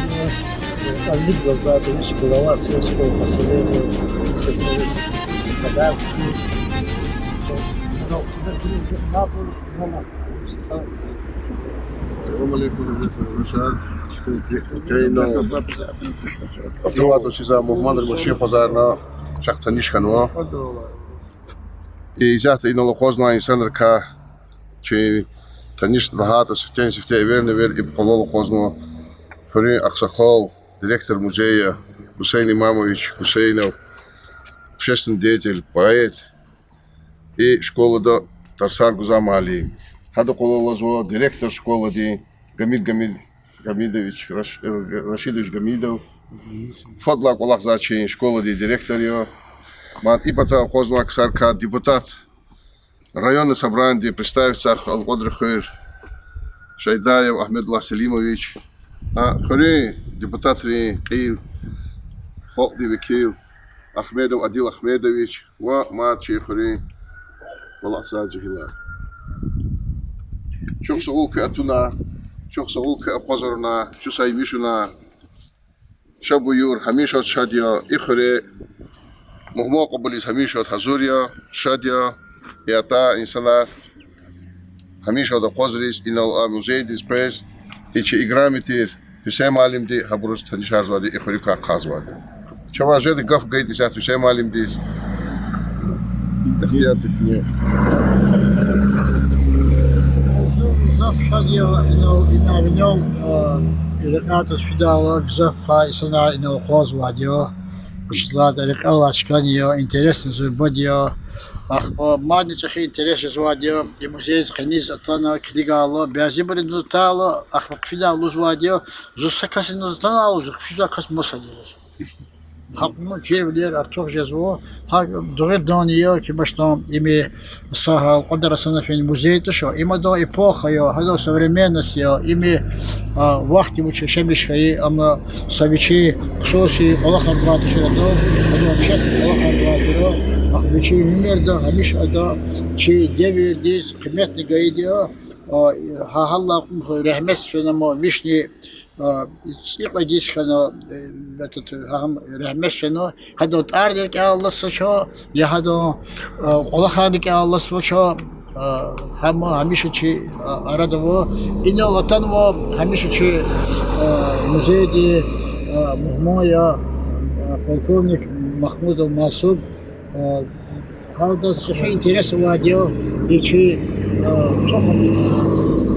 Алибег Гавзатович, глава сельского поселения, сельскохозяйственного. Салам алейкум, ребята, Рашад. Кайна. Атуватуш за мугьманри машин къвазарна, чахъ таниш хьанва. И исятда инал акъвазнавай инсанрикай чи таниш лагьайтӀа, сифтени-сифте эвелни-эвел и къвалал акъвазнава хуьруьн агъсакъал, директор музея Гусейн Имамович Гусейнов, общественный деятель, поэт, и школада тарсар гузвай муаллим. Гьадан къвалал алазва директор школадин Гамид Гамид-, Гамидович Раш-, Рашидович Гамидов. Фадлай кӀвалахзавай чи школадин директор я. Мад и пата акъвазнавай ксарикай депутат районный собраниедин представительзахъ Алкьвадрин хуьр Шайдаев Агьмедуллагь Селимович, а хуьруьн депутатрин кьил, халкьдин векил Агьмедов Адил Агьмедович ва мад чи хуьруьн кӀвалахзавай жегьилар. Чухсагъул куь атуна, чухсагъул куь акъвазаруна, чун са емишуна. Ша буюр, гьамишад шад я и хуьре, мугьман кьабулиз гьамишад гьазур я, шад я, и атай инсанар гьамишад акъвазриз, инал а музейдиз къвез, и чи играми тир Гьуьсейн муаллимди гьабуруз танишарзавайди, и хуьруькай ахъайзавайди. Чавай жеди гаф гайитӀа исятда Гьуьсейн муаллимдиз. Ихтияр це куьне. Зун гзаф шад я инал, ина винел, а, рекьяй туш фидайла, гзаф пай инсанар инал акъвазвайди я. Жезвайди рекьелай чкани я, интересни зурбади я. Ахпа мадни чӀехи интерес жезвайди я, и музейдиз къенез атана, килигайла, бязибуру атайла, ахпа хъфидай лугьузвайди я, зун са касдиз атанвайла, зун хъфизвай кас масади лугьуз. Гьакьван чирвилер артух жезва, гьа дугъриданни я, куьмешдам, им са гьал Кьадар Гьасанован музей туш, им адан эпоха я, гьадан современность я, им, а, вахт вуч яшамиш хьайи, амма са вичин хсуси кӀвалахар гвай туш ада, адан общественный кӀвалахар гвай тир, ахпа вичин уьмуьрда гьамиша ада чи девирдиз къиметни гайиди я, а, гьа гьаллай кьулухъ рагьметдиз фена, амма вични, а, цӀикьвед йис хьана, э, этот, гьам рагьметдиз фена, гьадан тӀварни рикӀел алаз ча, я гьадан, а, кӀвалахар рикӀел алаз ча, а, гьам гьамиша чи, а, арада ава. Инал атанвай гьамиша чи, а, музейдин, а, мугьман я, а, полковник Махмудов Масуб, а, гьадаз чӀехи интерес авайди я и чи, а, тухум,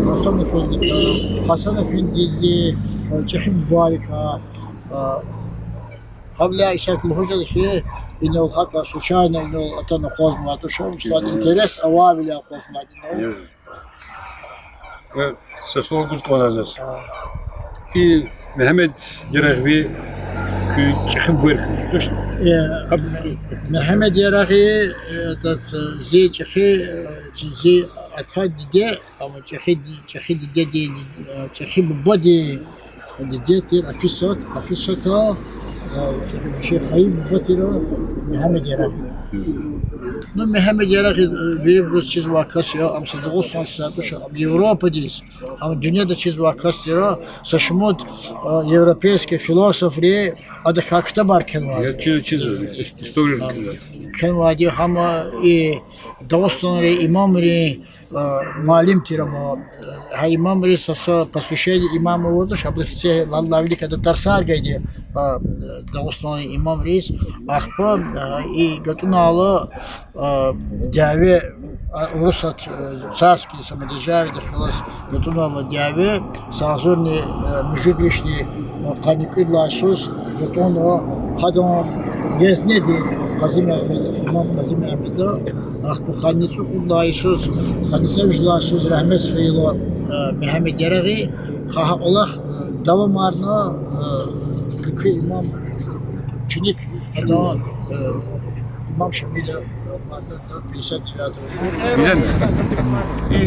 Гьасан эфендидикай, Гьасан эфендидин, а, чӀехи бубайрикай, а, гьавиляй исятда лугьуз жеда хьи, инал гьакӀ случайно инал атана акъвазнавай туш, устад, интерес авайвиляй акъвазнавайди я. Э, са суал гуз кӀанзава заз. И Мегьамед Ярагъви куь чӀехи бубайрикай, точно? Э, Мегьамед Ярагъви, э, этот, э, зи чӀехи, э, чи зи ата-диде, амма чӀехи ди-, чӀехи дидедин, э, чӀехи бубадин диде тир Афисат, Афисата, э, чи хайи буба тир Мегьамед Ярагъви. Ну, Мегьамед Ярагъви, э, вирибуруз чизвай кас я, ам са Дагъустандиз туш, ам Европадиз, ам дуьньядиз чизвай кас тир, са шумуд, э, европейский философри адахъай ктабар кхьенвайди. Я, чиз, чиз, история кхьенвайди. Кхьенвайди, гьам и Дагъустандин имамрин, э, муаллим тир ам, э, гьа имамриз са, са посвящение имама авуртӀа, абуруз са лал-, лавликада тарсар гайиди, э, Дагъустандин имамриз, ахпа, э, и гатӀунайла, э, дяве, э, Урусат, э, царский самодержавиедихъ галаз гатӀунайла дяве, са агъзурни, э, муьжуьд вишни, э, къанни кӀуьд лагьай йисуз гатӀунва, гьадан везнеди Къази Мегьамед, имам Къази Мегьамеда, ахпа къанни цӀукьуд лагьай йисуз, къанни цӀемуьжуьд лагьай йисуз рагьметдиз фейила, э, Мегьамед Ярагъви, гьа, гьа кӀвалах, э, давамарна, э, куь имам ученик, гьадан, э, имам Шамила, э, пятьдесят девятого. Бизен и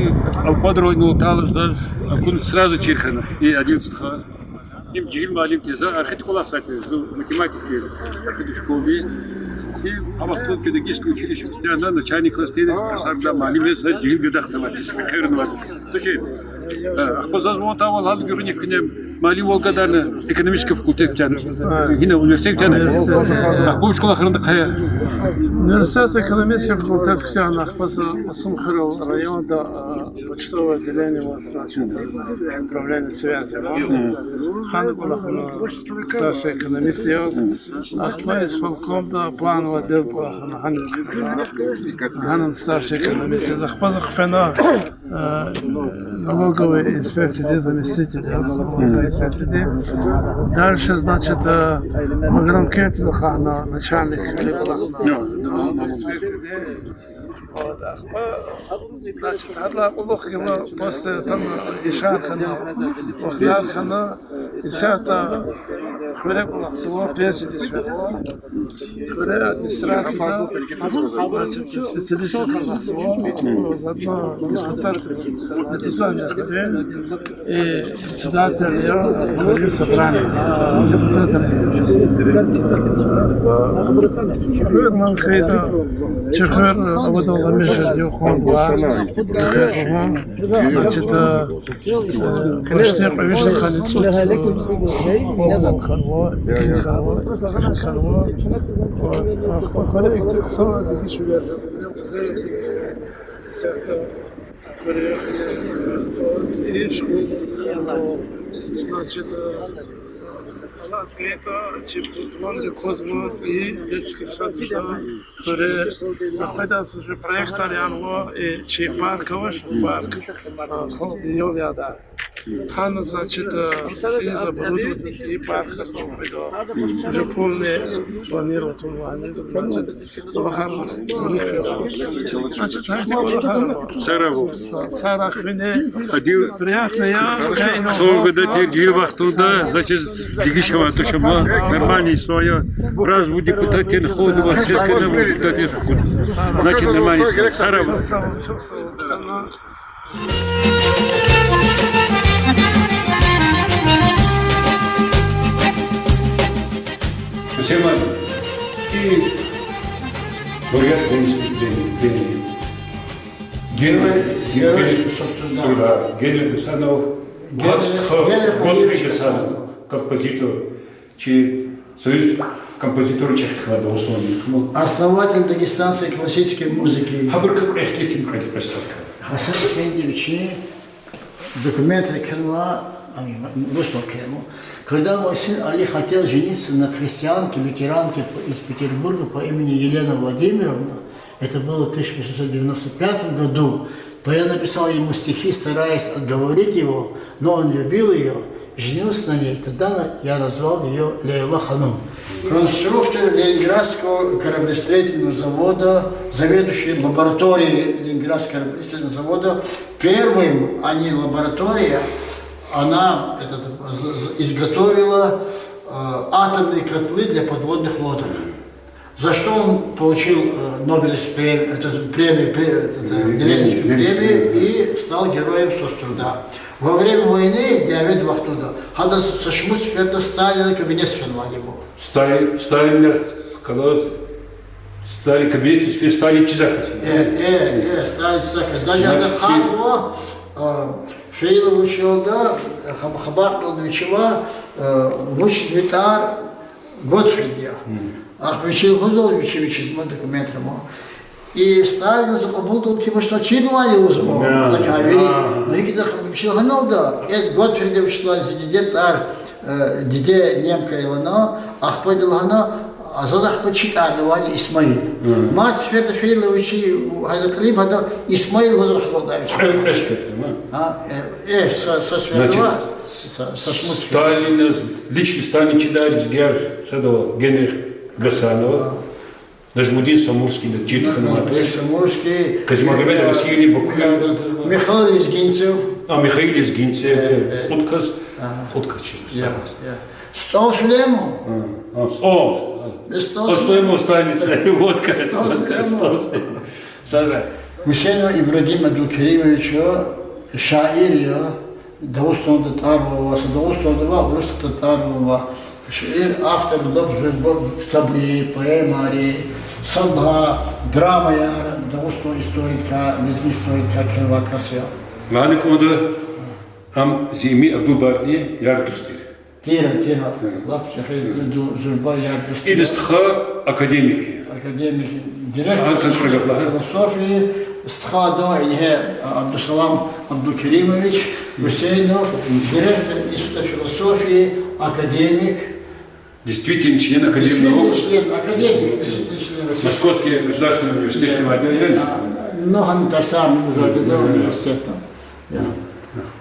авкъадрал инал атайла заз, акун сразу чир хьана, и Адил стха. Им жегьил муаллим тир, за архидин кӀвалахзавай тир, зун математик тир, архидин школада. И гьа вахтунда педагогическое училище куьтягьна, начальный класс тир, тарсар гудай муаллим я, са жегьил гадахъ давай тир, хъуьрена авай тир. Тушир. Э, ахпа заз ван атайвал гьадан гуьгъуьниз куьне муаллимвал гадарна, экономический факультет куьтягьна. Гьина университет куьтягьна. Университет. Ахпа вуч кӀвалахарна хъия? Университет экономический факультет куьтягьна, ахпа са Кьасумхуьрел районда, а, почтовое отделение, вот, значит, управление связи, вот. Гьана кӀвалахна старший экономист яз. Ахпа исполкомда плановый отдел кӀвалахна, гьана, гьана старший экономист яз. Ахпа за хъфена, э, налоговый инспекциядин заместитель яз, налоговый инспекциядин. Дальше, значит, э, Магьрамкентдиз акъатна, начальник кӀвалахна налоговый инспекциядин. Вот, ахпа, значит, гьадалай кьулухъ гила после там ишар хьана, вахтар хьана, исятда хуьре кӀвалахзава, пенсиядиз фенва. Хуьре администрацияда, значит, специалист кӀвалахзава, заодно депутат, депутат я хуьре. И председатель я хуьруьн собрания, депутат я. Хуьр ман хьайитӀа, чи хуьр авадал гьамиша юкъуз ва, значит, э, почти кьве вишни къанни цӀуд, э, хьанва, хьанва, хьанва. Ахпа хуьре ихьтин хъсан дегишвилер. Исятда хуьре, э, цӀийи школа, значит, э, алад гайитӀа, чи планда квазва цӀийи детский сад жеда хуьре. Ахпа идаз уже проектар янва, и чи парк авач, парк, э, халкьдин ял ядай. Хана, значит, э, из оборудовать, и парк, как он говорит, уже полный планировать он, значит, Значит, гьар тип кӀвалахар ава. Сара ву. Сара хуьне. Адив. Приятно я. Хъсан гада тир жи вахтунда, значит, дегиш авай туш ама, нормальный инсан я. Раз ву депутатдин ходу ва сескена ву депутатдин ходу. Значит, нормальный инсан. Сара ву. Всем и бурят день, день, день. Генри, Генри, Генри, собственно, да. Генри Гасанов, Генри, Генри Гасанов, композитор. Чи союз композиторрин чехи хьана Дагъустанда. Основатель дагестанской классической музыки. Гьабур капӀ эхтилатин кьвед представка. Гьасан Эфендиевич, документри кхьенва, ами, русдал кхьенва. Когда мой сын Али хотел жениться на христианке-лютеранке по-, из Петербурга по имени Елена Владимировна, это было в тысяча восемьсот девяносто пятом году, то я написал ему стихи, стараясь отговорить его, но он любил её, женился на ней, тогда на-, я назвал её Лейла Ханум. Конструктор Ленинградского кораблестроительного завода, заведующий лабораторией Ленинградского кораблестроительного завода, первым они лаборатория, она этот, з-, з-, изготовила, э, атомные котлы для подводных лодок. За что он получил, э, Нобелевскую прем-, этот, премию, пре-, это, Ленинскую премию и стал героем соцтруда. Во время войны, дяве вахтунда, гьадаз са шумуд сеферда Сталинан кабинетда фенвайди я. Сталин, Сталин, казалось, Сталин кабинетдиз фена, Сталин чизвай кас я. Э, э, э, Сталин чизвай кас я. Даже ада хазва, э, фейила вуч ятӀа, э, хаб-, хабар кьуна вичивай, э, вучиз ви тӀвар Готфрид я. Ахпа вичи лугьузва, вичи, вичиз ма документра ма. И Сталиназ кьабулдал кимишна чирнавай лугьузва, закай вири. Ну, икӀ ятӀа вичи лагьаналда, э, Готфрида вуч лагьай зи диде тӀвар, э, диде немка я лагьана, ахпа ада лагьана, а заз ахпа чи тӀвар авайди Исмаил. Мад сеферда фейила вичи, гьада кьилив гьада Исмаил лугьуз рахазвайди вичи. Кьве, кьве сеферда, ма? А, э, э, са, са сеферда, значит, са, са шумуд сеферда. Сталиназ, лично Сталин чидай лезгияр, садав Генрих Гасанова. Нажмудин Самурский, да, чир хьанвай. Нажмудин Самурский, Казимагомедов, э, Василий Бакуев. Э, Михаил Лезгинцев. А, Михаил Лезгинцев, э, э, э. Кьуд кас, ага, кьуд кас чир. Я, я. СтӀал Сулейман. А, а, СтӀал. Э, СтӀал Сулейман. Сулейман, Сталин, вот как. СтӀал Сулейман. СтӀал Сулейман. Сара. Гусейнов Ибрагим Абдулкеримович, шаир я. Дагъустанда тӀвар-ван авай, са Дагъустанда авай, Урусатда тӀвар-ван авай. Шиир автор лап зурба ктабри, поэмари, сад лагьай драмаяр, Дагъустан историядикай, лезги историядикай кхьенвай кас я. Лагьана кӀанда, ам зи Эмин Абдулбаридин яр-дуст тир. Тир, тир. Гьа. Лап чӀехи ду-, зурба яр-дуст я. Ида стха академик я. Академик, директор института философии, стха ада ингье Абдусалам Абдулкеримович Гусейнов, директор института философии, академик. Действительный член Академии наук. Действительный член, академик, действительный член России. Московский государственный университет, да. А, ну, гьана тарсар, ну, да, да, университет.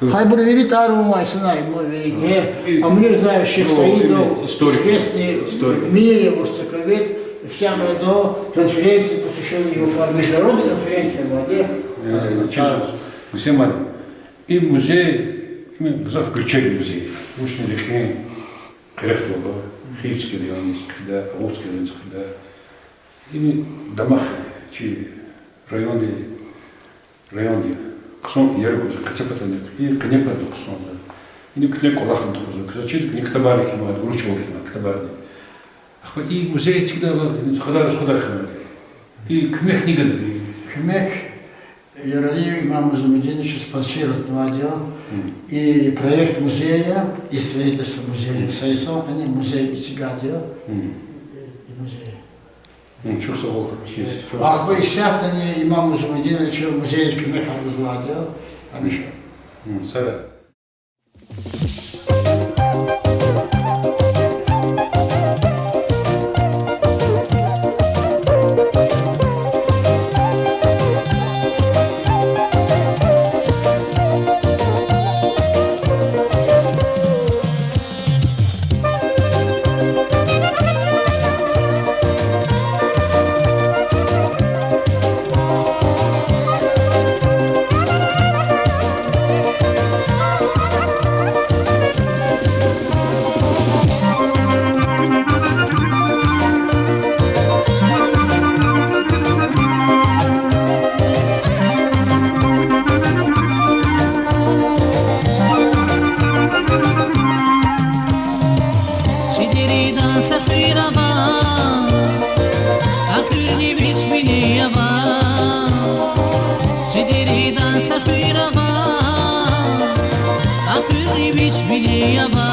Гьабур вири тӀвар-ван авай инсанар я, ма вири. Гье, Амирзаев Шейх Саидов, ну, историк, известный, историк, в мире востоковед, всякая, да, конференция, посвящённая его, международная конференция была, да? Э, честно, Гусейн муаллим, и музей, и гзаф гуьрчег музей. Вучиз лагьайтӀа, къерехдалда, Хивский райондиз хъийида, Агъуцкий райондиз хъийида. Им дамах я чи районди, районди хъсан яргъазва, къецепатани, и къенепатани хъсанзава. Ина куьтягь кӀвалахни тухузва, куьтягь чизва, куьтягь ктабарни кхьенвайди, урус чӀалал кхьенвай ктабарни. Ахпа и музей эцигдайла, ина са кьадар, са кьадар хьанвайди. И куьмекни гана. Куьмек Яралиев Имам Узумудинович спонсировать авунвайди я. И проект музея, и строительство музея. Са инсан къени музей эцигайди я. И, и музей. Чухсагъул. Ахпа исятдани Имам Узумудинович музейдиз куьмекар гузвайди я гьамиша. Сара. Вили ава,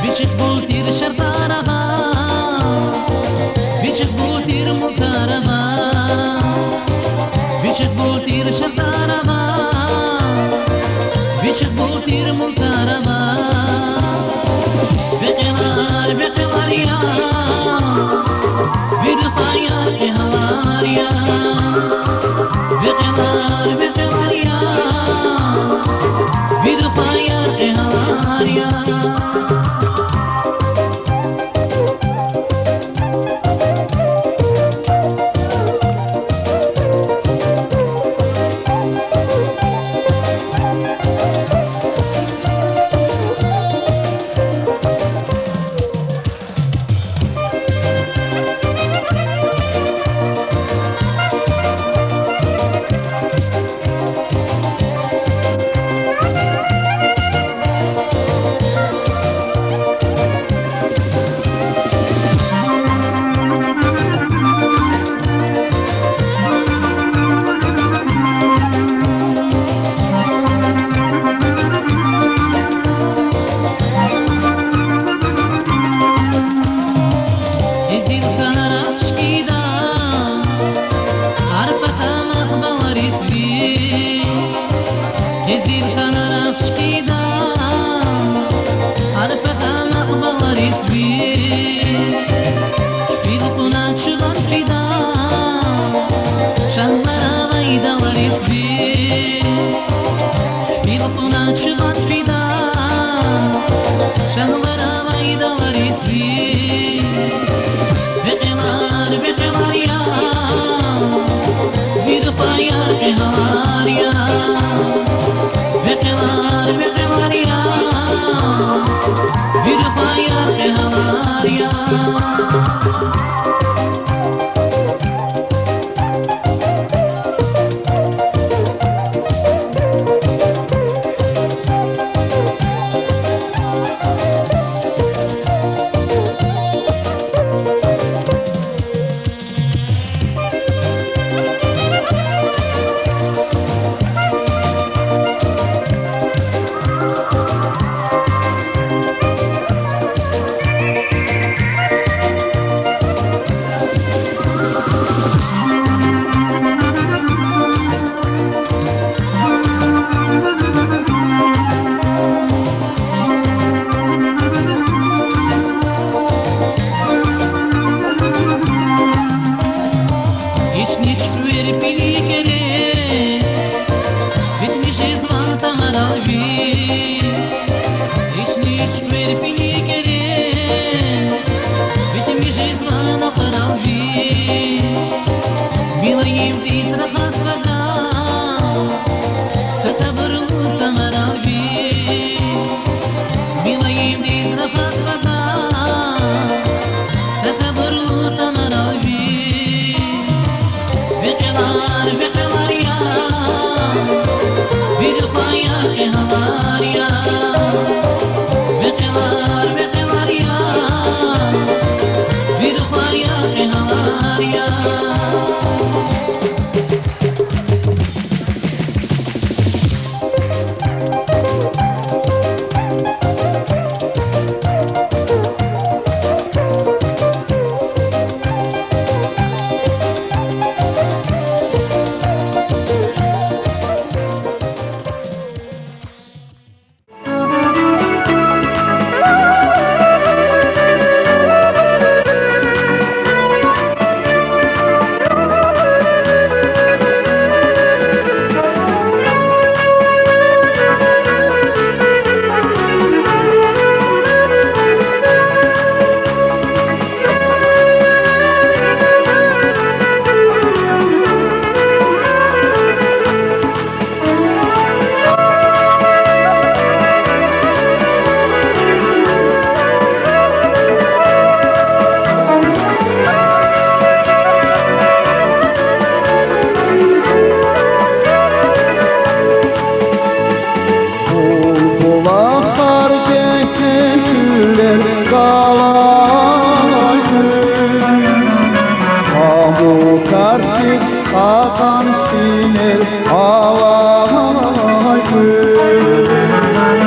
вичихъ бул тир шартӀар ава, вичихъ бул тир мулктар ава, вичихъ бул тир шартӀар ава, вичихъ бул тир мулктар ава. Векьилар, векьилар я, ви рухваяр кьегьалар я. Векьилар, векьилар я, ви рухваяр кьегьалар я. Къизил хьанар ахчкида, арпа тамах балариз ви. Къизил хьанар ахчкида, арпа тамах балариз ви. Кфил кьуна чубан фида, шагьвар авай далариз ви. Кфил кьуна чубан фида, шагьвар авай далариз ви. Векьилар, векьилар я, ви рухваяр кьегьалар я. Векьилар, векьилар я, ви рухваяр кьегьалар я. Ични чуьхвер пили керен, битмиш жезва тамарал ви. Ични чуьхвер пили керен, битмиш жезва накъварал ви. Милаимдиз рахазватӀа такабурлу тамарал ви. Милаимдиз рахазватӀа такабурлу тамарал ви. Векьилар, векьилар я, ви рухваяр кьегьалар я. Векьилар, векьилар я, ви рухваяр кьегьалар я. Булбулар, гекечуьллер галай куьн, памукар хьиз акьван синел алай куьн.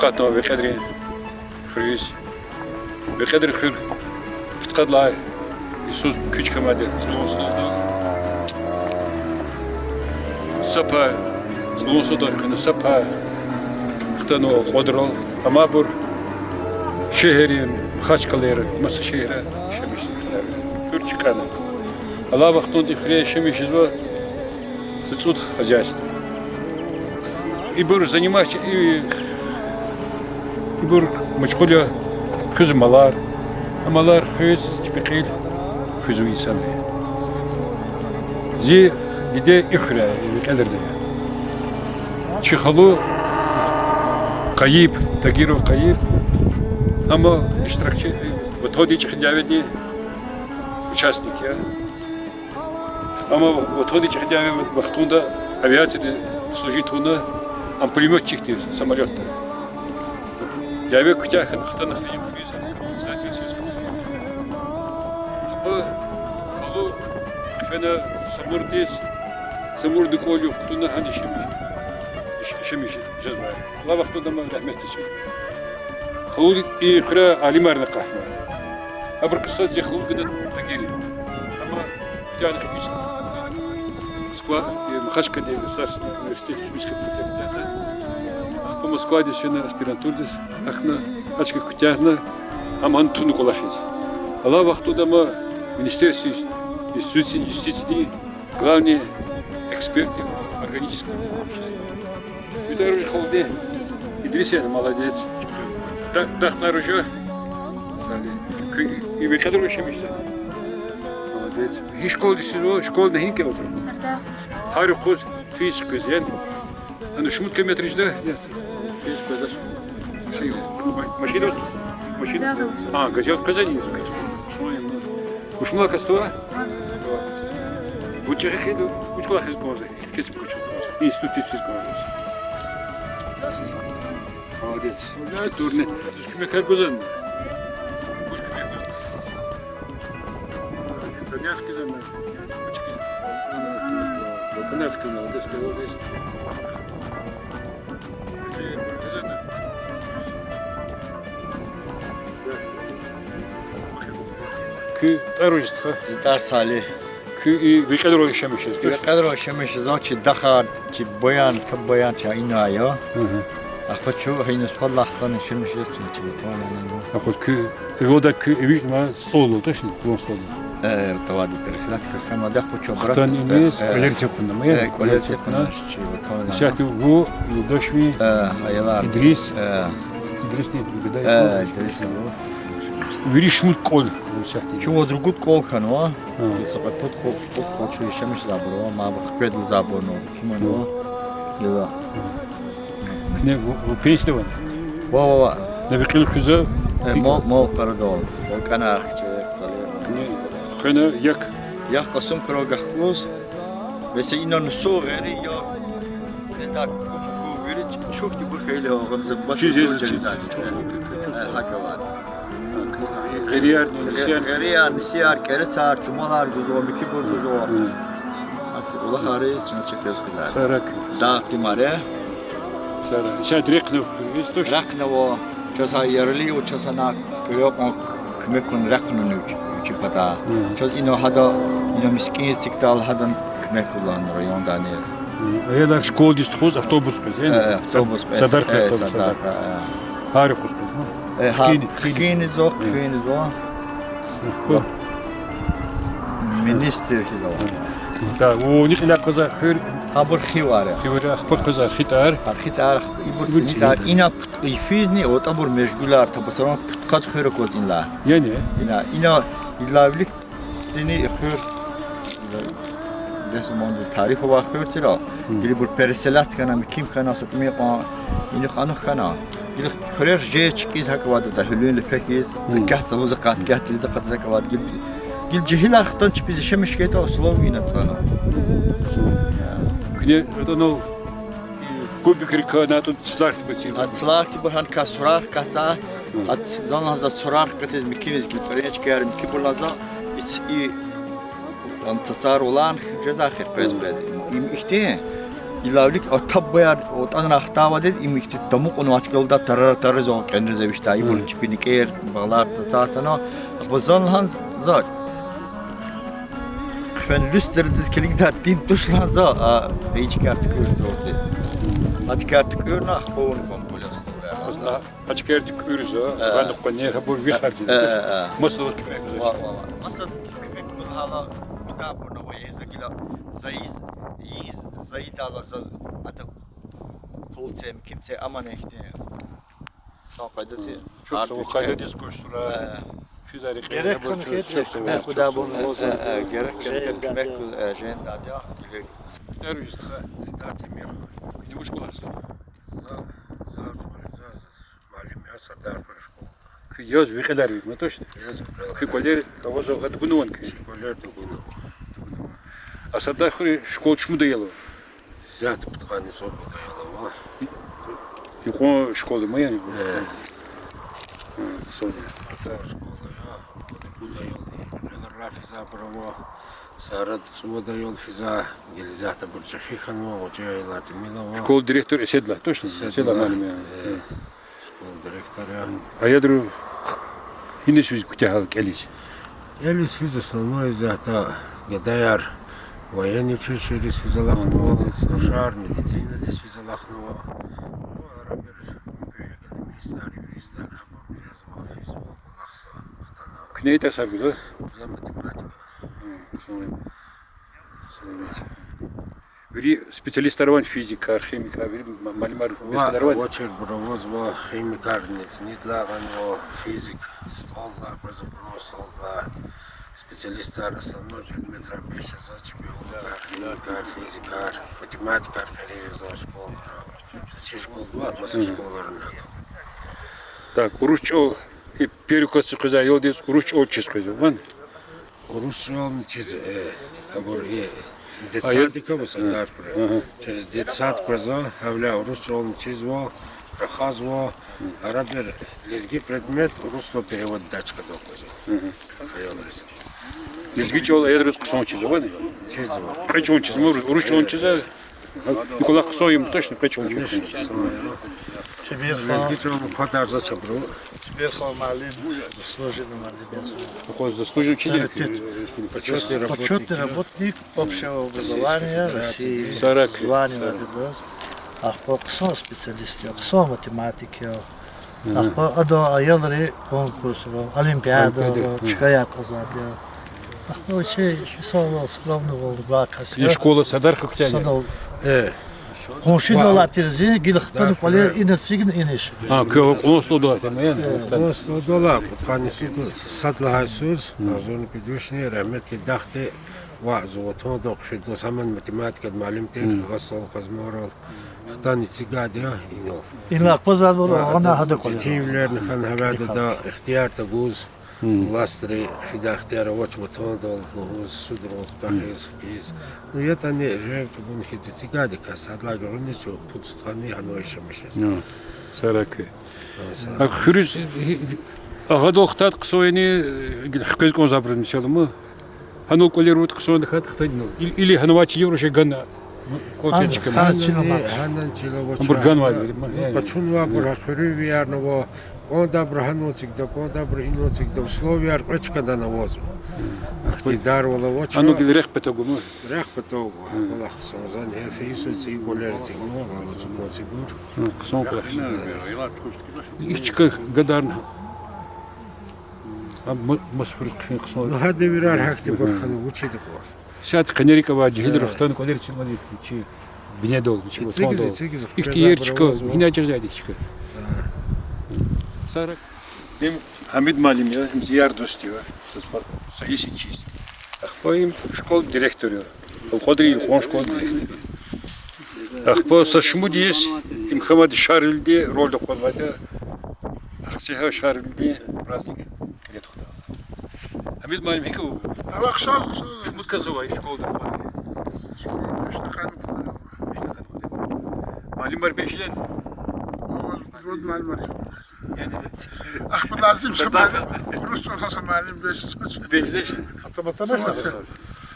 Акъатнава Векьедрин хуьруьз. Векьедрин хуьр пудкъад лагьай йисуз куьч камайди лугьун сусуда. Са пай лугьун сусуда, къе са пай хтанва кьвадрал. Амайбур шегьеррин, Махачкъалайра, маса шегьерра яшамиш жезвай. Хуьр чкӀана. Алай вахтунда и хуьре яшамиш жезва са цӀуд хозяйство. Ибур занимать, и, ибур машгъул я хуьз малар, а малар хуьз чпи кьил хуьзва инсанри. Зи диде и хуьряй, Векьедрдин я. Чи халу Къайиб, Тагиров Къайиб, ам иштиракчи, Ватандин ЧӀехи дяведин участник я. Ам Ватандин ЧӀехи дяведин вахтунда авиацияда служить авуна, ам пулемётчик тир, самолётда. Дяве куьтягь хьана хтана хайи хуьруьз, председатель сельского совета. Ахпа халу хъфена Самурдиз, Самурдин кӀвал югъ кутуна гьана яшамиш, яш-, яшамиш жезвай. Алай вахтунда ам рагьметдиз фена. Халу и хуьре алимарни акъатнавай. Абурун кьисади зи халу гана Тагир я. Ам куьтягьна химический, Москва, э, Махачкъаладай государственный университет химической факультет куьтягьна. Ахпа Москвадиз фена аспирантурадиз, ахпа гьа чка куьтягьна, ам гьана туна кӀвалахиз. Алай вахтунда ам министерство юс-, юстиции, юстициядин главный эксперт органического вещества. Витар халуди. Идрис я, молодец. Да, дахтар уже. Сали. Куь и Векьедрал яшамиш жезва? Молодец. Гьи школадиз физва, школадиз гьина кӀелзава? Гьар юкъуз физ квез я. Ана шумуд километр жеда? Физ квез я. Машин. Машин. Машин. А, газел къвезва низ. Машин. Вуч млад класс ава? Вуч чӀехи хьиз, вуч кӀвалахиз кӀанзава? Институтдиз физ кӀанзава. Молодец. Физкультурный. Куьмекар гузвани? Вуч куьмек гуз? Донер хкизана. Вуч хкиз? Балконар хкизана, молодец, молодец. Куь тӀвар вуч я, стха? Зи тӀвар Салигь. Куь и Векьедрал яшамиш жезва? Векьедрал яшамиш жезва, чи дахар, чи баян, та баян чи ина я. Ахпа чун гьиниз фадлахъ хьана яшамиш жезва чи, чи ватан. Ахпа куь эвелда куь эвичӀна стол ала, точно, вун стол ала. Э, тавади переселенский хьана, да, хучу брат. Хтана иниз, э, кӀвалер эцигна, э, кӀвалер эцигна чи ватан. Исятда вун, юлдашви, э, аялар. Идрис. Э, Идрис. Э, Идрис. Вири шумуд кӀвал исятда? Чун ваз ругуд кӀвал хьанва. Са кьве-пуд кӀвал, пуд кӀвал чун яшамиш жезвайбур ава, ма хкведа лугьузвайбурни чун ава. Ила. Не, вун, вун пенсияда авани? Ва, ва, ва. Не, ви кьил хуьзва? Э, мал, мал къарадал. Вал кӀанарх чи къали. Не, хвена як. Як Кьасумхуьрел гахкуз. Месела, ина нусу гъери я. Не так, вири чухтибур хьайила гъамса баши чуз чуз чуз. Э, гьакӀ ава. Гъерияр, нисияр. Гъерияр, нисияр, кӀерецар, чумалар гузва, микибур гузва. ГьакӀ улахариз чна чекез хизар. Сарак. Дагъ тимаре. Сара. Исят рехънава хуьруьз, точно? Рехънава. Чаз гьа ярли ва чаз гьана куьрекьун куьмекун рехънава вичи пата. Чаз ина гьада, ина мискӀин эцигдайла гьадан куьмек гудална райондани. Аялар школадиз тухуз автобус къвез, э? Э, автобус къвез. Садархай автобус, Садархай. Гьар юкъуз къвезма? Э, гьа, хкинизва, хкинизва. Министр хьизава. Да, вуни кьиле къвезвай хуьр? Гьабур Хивар я. Хивар я, ахпа къвезвай ХитӀар. Гьа, ХитӀар, ибур ЦӀинитӀар. Ина пуд-, йифизни, вот абур межгуляр, табасаран пудкъад хуьр акваз инлай. Яни? Ина, ина идалай вилик Дини и хуьр, десаманди тариф авай хуьр тир. Гила ибур переселяться хьана, муькуьбур хьана, са тӀимил кьван инихъ-анихъ хьана. Гила хуьрер жез чкӀиз гьакӀ авайди, гьуьлуьн лепекиз, за кат, за лугьуз акъат, кат, за кат, за кат авайди. Гила, гила жегьилар хтана чпиз яшамиш хьайитӀа, условия ина цӀана. Куьне атӀана кубикрикай, на тӀун цлар тибуцин. А цлар тибур гьанкай сурар катза, а ц-, зан лагьана за сурар катиз муькуьниз, гила пӀирен чкаяр муькуьбур лагьана за, и ц-, и, ам цацар улан жеза хир къвез-къвез. Им ихьтин, Ила вилик а таб баяр отӀана хтавади, им ихьтин тамукьун вачкалда тарара-тарарзава кӀенриз авишда, ибур чпи никӀер, багълар тацарсана. Ахпа зан лагьан за, хъфен луьстердиз килигда тин туш лагьан за, а, и чкер туькӀуьрдалди. А чкер туькӀуьрна, ахпа вун кван куляс. Азла а чкер туькӀуьрзава, гьана къванер гьабур вихар жеда. Масадаз куьмек гузвач. Ва, ва, ва. Масадаз куьмек гун гьала, куьтягь хьурна ва еза гила, заиз, ийиз, заидала заз, ада пул це, ким це, аман ихьтин. Сан къайда це. Чухсагъул, къайдадиз куш сура. Физари герек къайда хьана бур, хьи, чухсагъул. Куьмек гудай бун лазим. Герек хьана куьмек жен дада. Куьтягь вуж я, стха? Зидар Темир. Куьне вуч кӀвалахзава? За, за чӀуру, за муаллим я Сардархуьруьн школада. Куьн яз ви кьилер ви, ма тушни? Яз ви кьилер. Куь кӀвалер авазва гьа дугунвани куьн? Чи кӀвалер дугунва. А Сардархуьруьн школа чумуда я ала? Исятда пудкъанни зурбада я ала ва. Юкьван школа я ма яни? Э. Гьа, сона. Юкьван школа я. Пуда я ала. Лелар физабур ава. Сарада цӀувада я ала физа. Гила исятда абур чӀехи хьанва, гъвечӀи аялар тӀимил ава. Школа директор Эседлай, тушни? Эседлай. Эседлай муаллим я. Э. Школа директор я. Аялри гьиниз физ куьтягьайла кӀелиз? КӀелиз физ основной исятда гадаяр военный училищейриз физ алахънава, рушар медицинадиз физ алахънава. Ну, арабир экономистар, юристар, абур жезва, физва, кӀвалахзава, хтана. Куьне итасар гузва? За математика. Вири специалистар авани, физикар, химикар, вири ма-, муаллимар, ва бес кьадар авани? Авачир, бур авазва, химикар низ-, нидлагъанва, физик, столда, просто столда. Специалистар, основной предметар бес жезва, чпи авур химикар, физикар, математикар къарагъзава школара. Са чи школада ва, маса школарна. Так, урус чӀал, и первый классдиз къвезвай аялдиз урус чӀал чиз къвезва, ван? Урус чӀални чиз, э, абур, э, детсадик ава Сардархуьре. Через детсад къвезва, гьавиляй урус чӀални чизва, рахазва, арабир лезги предмет урусдал переводдай чкадал къвезва. Аялриз. Лезги чӀал аялриз хъсан чизва, ван? Чизва. Кьве чӀал чизва, урус чӀал чизва. Ну, кӀвалах хъсан я, точно, кьве чӀал чизва. Конечно, хъсан я. Лезги чӀал квадарзавач абуру. Чеберхан муаллим, заслуженный муаллим я. Такой заслуженный учитель. Почётный работник. Почётный работник общего образования России. Российской Федерации. Звание авайди я. Ахпа хъсан специалист я, хъсан математик я. Ахпа ада аялри конкурсра, олимпиадара чкаяр кьазвайди я. Ахпа чи инсанвал, скромныйвал, гвай кас я. И школа Сардархуь куьтягь я? Садал. Къуншидал алай тир зи, гила хтана кӀвалер ина эцигна иниш. А, куь кьулан столдал алай тир, ма яни? Кьулан столдал алай, кьудкъанни суд, сад лагьай йисуз, агъзурни пуд вишни, рагьметлу дахди, ваъ, зи ватандал хъфидалди, гьаман математикадин муаллим тир, Гъасал Къазмурал, хтана эцигайди я инал. Ина акъвазнавайбур гьана гьада кӀвалера. Четинвилерни хьана гьавайда, ихтияр тагуз. Властри фидай ихтияр авач ватандал лугьуз, судрал хутахиз, хкиз. Ну, ятӀани жен чӀугун хьиз эцигайди кас, гьадалай гуьгъуьниз чун пуд стхани гьанва яшамиш жез. Саракай. Хуьруьз агъадал хтайд хъсан яни, хквез кӀанзавайбуруз мисал ама? Гьанал кӀвалер авуртӀа хъсан тахьайтӀа хтанал. Или гьанвай чилел руша гана кӀвалчир чка. Гьанани чил авач. Абур ганвайбур я. Къачунвайбур гьа хуьруьнвиярни ава, кӀандайбуру гьанал эцигда, кӀандайбуру инал эцигда, условияр кьве чкадани авазва. Ихтиярвал авач. Гьанал гила рехъ патав гума? Рехъ патав гва, гьа кӀвалах хъсан. Зани гьа фейисуз цӀийи кӀвалер эцигнава, гьал ацукьун цӀийибур. Хъсан кӀвалах хъсан. И чка гадарна. А ма-, маса хуьруьз хъфин хъсан. Ну, гьа девирар гьахьтинбур хьана вучиз кьва? Сят къенерик авай жегьилри хтана кӀвалер эцигнавайди чи бинедал, чи ватандал. Ихьтин чка гьина жагъиз авайди чка. Сарак. Им Гьамид муаллим я, им зи яр-дуст я, са йис я чиз. Ахпа им школа директор я. Элкъвадрин юкьван школа директор. Ахпа са шумуд йис им хьамади Шарвилидин рольда къвазвайди я. Ахцегьа Шарвилидин праздник кьиле тухуда. Гьамид муаллим, гьикӀ ава? Шумуд кас ава и школада? Муаллимар бес жедани? Яни, ахпа лазим са муаллим, урус чӀалан са муаллим бес жезвач. Бес жезвач.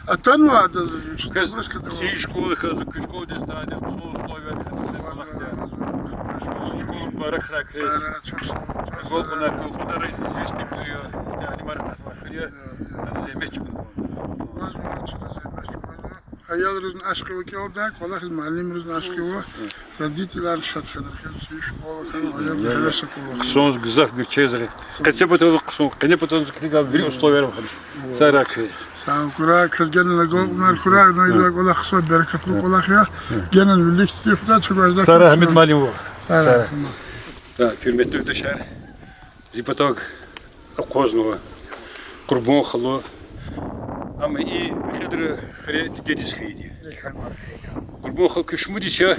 Атанва адаз, квез, нагрузка дава. Зи школа хьиз, куь школадиз тани, хъсан условияр хьиз, школа мубаракрай квез. Сара, чухсагъул, чухсагъул. Гол кьуна, куь кьудар известный куьр я, талимар катма куьр я. Зегьмет чӀугун. Ваз ваз чна зегьмет чӀугун. Аялризни ашкъи ава кӀелдай, кӀвалахиз муаллимризни ашкъи ава. Родителар шад хьана, квез школа хьана, аялри гьевес акурла. Хъсан гзаф гуьрчегза. Къецепатал хъсан, къенепатал зун килигай вири условияр ава. Сагърай квез. Сагъ хьурай, квез генани гьа кӀвалахар хьурай, ну, ила кӀвалах хъсан, берекатлу кӀвалах я. Генани вилик тир Худай, чугвазда. Сагърай, Гьамид муаллим. Сагърай. Гьуьрметлу юлдашар, зи патав акъвазнава Къурбан халу. Амма и кьведра хуьре дидедиз хьайиди я. Къурбан хала, куьн шумуд йис я?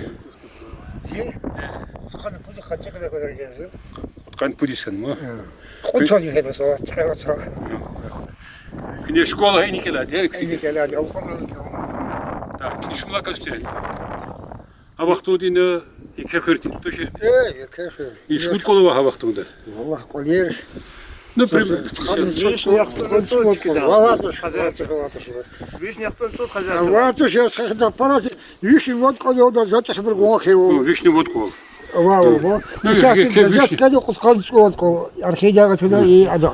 Къанни пуд йис хьанма? Кьудкъанни шумуд йис я. Куьне школа гьа ина кӀелайди я? Ина кӀелайди, алкъунрал кӀелна. Так, ина шумлай кас тир. А вахтунда ина еке хуьр тир, тушир? Э, еке хуьр. Ина шумуд кӀвал ава гьа вахтунда? Валлагь, кӀвалер. Ну, прям, вишни яхцӀурни цӀуд кӀвал. Вишни яхцӀурни цӀуд хозяйство. Вишни яхцӀурни цӀуд хозяйство. Авай туш, я сахида пара, вишни вад кӀвал я, за чӀехибур гван хьайила. Ну, вишни вад кӀвал. Ава, ава. Ну, исятда вишни. Кьудкъанни цӀуд кӀвал, архидагъа чуда и ада.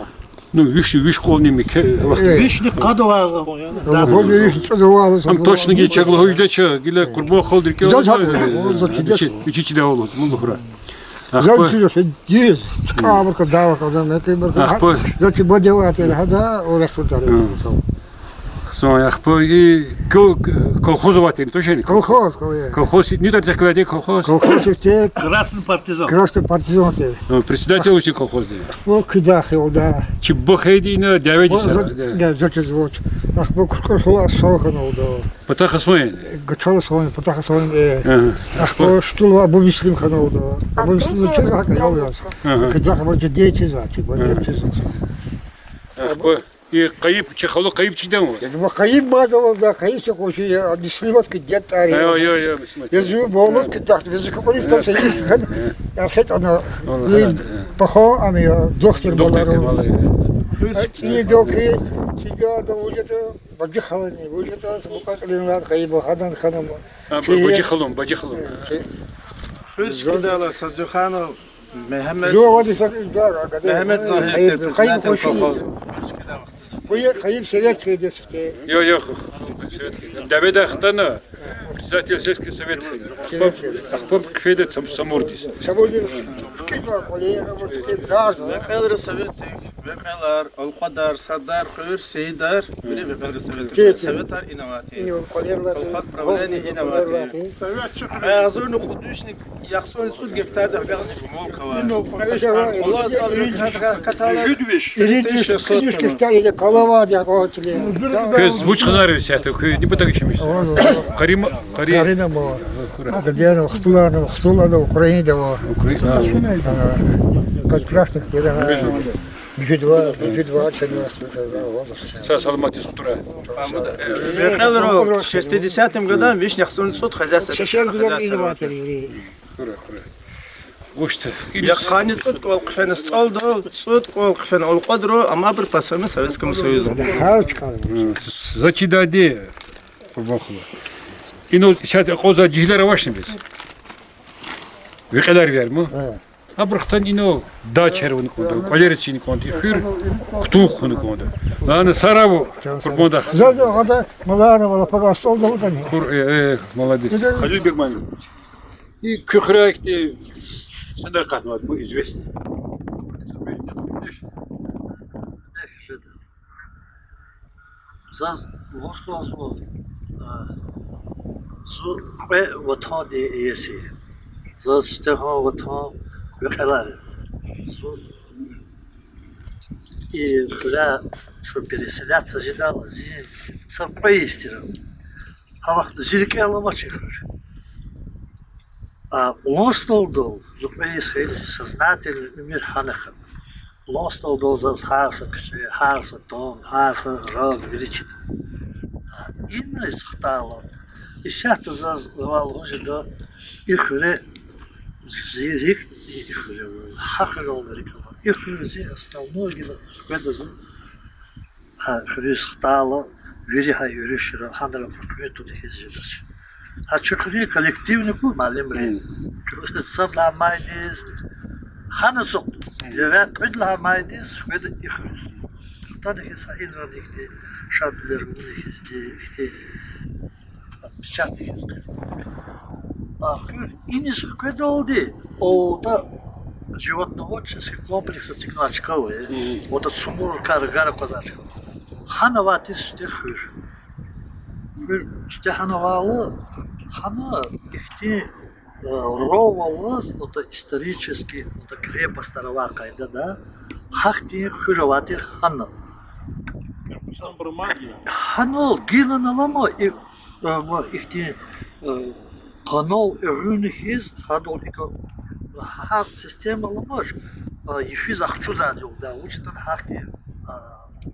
Ну, вишни, виш кӀвални меке. Вишни къад ава. Ава, вишни цӀуд ава. Ам точно гила чак лугьуз жедач, гила Къурбан халудин рикӀел. Вичи, вичи чидай лугьуз, мун лугьурай. Ахпа. Заз чида федиз, чкъа абурукай дава кьадан, мекӀи абурукай. Ахпа. Заз чи бадева тир, гьада, о рехтун тар. Хъсан, ахпа и кол-, колхоз авай тир, тушир? Колхоз, кол-, э. Колхоз, ни тӀварцӀихъ галайди колхоз? Колхоз ифте. Красный партизан. Красный партизан тир. А, председатель вуч тир колхоздин? Ахпа куьда хилда. Чи буба хьайиди ина дяведиз? О, за-, да, заз чизвач. Ахпа Куркур хала Асал хьаналда. Патахъ Асал я? Гачал Асал, патахъ Асал, э. Ага. Ахпа Штулва Абумуслим хьаналда. Абумуслим чиз гьакӀ ял яз. Ага. Куьдахъ ва жи дей чиз ва, чи бадей чиз. Ахпа и Къайиб, чи халу Къайиб чида ваз? Я, ну, Къайиб мад авазда, Къайиб чи къунши я, Муслимат ки дед тӀвар я. Ай, ай, ай, Муслимат. Я зун Мавлуд ки дахт, вези капуристан сенис хан, я хет ана, Аллагь рази. Паха ами, я, дохтир балару. Дохтир балару. Ай, чи доки, чи дада вужета. Бажи халани, вуж атӀа, са мукьва-кьилин лагьана, Къайиб, гьадан ханама. А, Бажи халун, Бажи халун. Хуьр чкӀидайла Сафзуханов Мегьамед. Жува вади са, жува, а, гаде. Мегьамед Загьир, Къайиб, председатель колхоза. Къайиб совет хейдес фте. Йо, йо, ху-, ху-, совет хейдес. Даведа хтана, председатель сельский совет хейдес. Совет хейдес. Ахпа кфеда сам-, Самурдис. Самурдис. Кидва, коллега, вот, кидва. Векьелри советдик. Векьелар, Алкьвадар, Сардар, Къуьр, Сейидар, вири векьелри совет. Ки, ки. Советар ина авайди. Ина коллега. Колхоз правление ина авайди. Совет чи агъзурни кьуд вишни яхцӀурни цӀуд гектарда агакьзава шумулка ава. Ина коллега. Катала. Жуд виш. Ирид виш, кьуд виш гектар ина калавади акъатли. Квез вуч хизанар исятда, куьн ни патав кшемиш? Къарина, къари. Къаринама. Адабиярна, вахтуларна, вахтуларна Украинада ава. Украина. А, подкрашник, я, да. Муьжуьд ава, муьжуьд ава, чна. Са саламатдиз хтура. Векьелри шестидесятым годам вишни яхцӀурни цӀуд хозяйство. Шестьдесят годам хозяйство. Хтура, хтура. Вучда? Я къанни цӀуд кӀвал хъфена стӀалдал, цӀуд кӀвал хъфена алкьвадрал, амма абур по всему Советскому Союзу. Гьа чкада. М, заз чидайди, Къурбан халу. Инал исятда акьван жегьилар авачни бес? Векьелар вирму? Гьа. Абурухъ хтана инал дачаяр авуна кӀанда, кӀвалер эцигна кӀанда, и хуьр кутун хъувуна кӀанда. Лагьана сара ава Къурбандахъ. Заз гьада маларна вала пага столдал кӀани. Хур, э, э, молодец. Халил Бегманович. И куь хуьряй ихьтин садра акъатнавайди, известный. Заз вуч лугьузва, а, зун кьве ватанди иеси. Заз сифтегьан ватан векьелар я. Зун и хуьре чун переселяться жедайла зи са кьве йис тир. Гьа вахт зи рикӀел аламач и хуьр. А, кьулан столдал, зун кьве йис хьайила зи сознательный уьмуьр гьана хьана. Кьулан столдал заз гьар са куьчӀе, гьар са тӀам, гьар са рагъ вири чида. А, иниз хтайла, исятда заз вал гьужда, и хуьре зи рикӀ, и хуьре вал, гьа хуьрел рикӀ ава. И хуьр зи основной гила хкведа зун. Гьа, хуьруьз хтайла, Вири гьа уьруьшра гьанра хкве туна хьиз жедач. Гьа чи хуьруьн коллективни хьуй муаллимрин. Сад лагьай майдиз гьана ацукьда. Девяй кьвед лагьай майдиз хкведа и хуьруьз. Хтана хьиз гьа инрани ихьтин шадвилер авуна хьизди, ихьтин печатни хьиз хъийида. А хуьр иниз хкведалди, ода животноводческий комплекс эцигнавай чка ава, ода цумур кар гар аквазвай чка. Гьана авай тир сифте хуьр. Хуьр сифте гьана авайла, гьана ихьтин, э, ров алаз, ода исторический, ода крепостьар авай къайдада, гьахьтин хуьр авай тир гьана. Гьанал гилан алама, и, э, ма ихьтин, э, къанал эгъуьнна хьиз, гьадал икӀ, гьа система аламач, э, йифиз ахчузвайди я лугьуда, вучиз лагьайтӀа гьахьтин, э,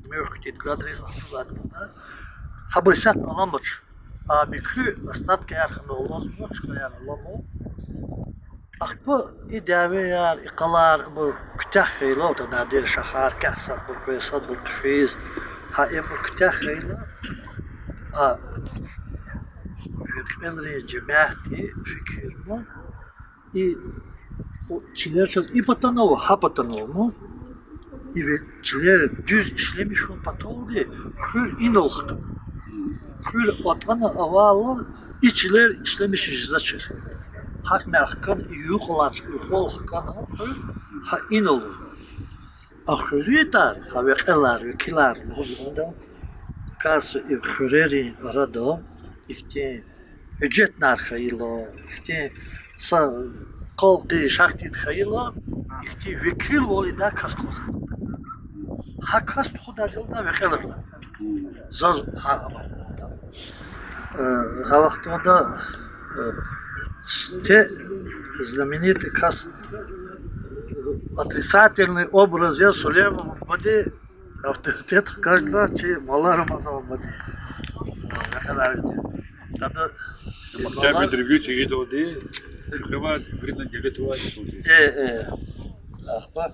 муьгъ хьтин гадриз ахчузвайди я. Гьабур исятда аламач. А муькуь остаткаяр хьана алазва, чкаяр алама. Ахпа и дявеяр, и къалар абур куьтягь хьайила, ода Надир шахар, квехъ садбур къвез, садбур хъфиз, гьа ибур куьтягь хьайила, а векьерин жемятди фикирна, и чилер чаз и патанал ава, гьа патанал ава. И ве-, чилер дуьз ишлемишун паталди хуьр инал хкана. Хуьр атӀана авайла и чилер ишлемиш жезвачир. Гьахьмяй хкана, и юкьвал, юкьвал хкана хуьр, гьа инал ава. А хуьруьн тӀвар, гьа векьелар, векилар лугьуз ада, кас и хуьрерин арада ихьтин гьуьжетар хьайила, ихьтин са халкьдин шахтид хьайила, ихьтин векилвал ийидай кас кӀанзавайди. Гьа кас тухудайди я лугьуда векьелар. Заз гьа, э, гьа вахтунда, э, те знаменитый кас, э, отрицательный образ я Сулейман бубади, авторитет хкажда чи Малла Рамазан бубади. Ада, Октябрь революция жедалди, криват, вредно Девлет авай. Э, э. Ахпа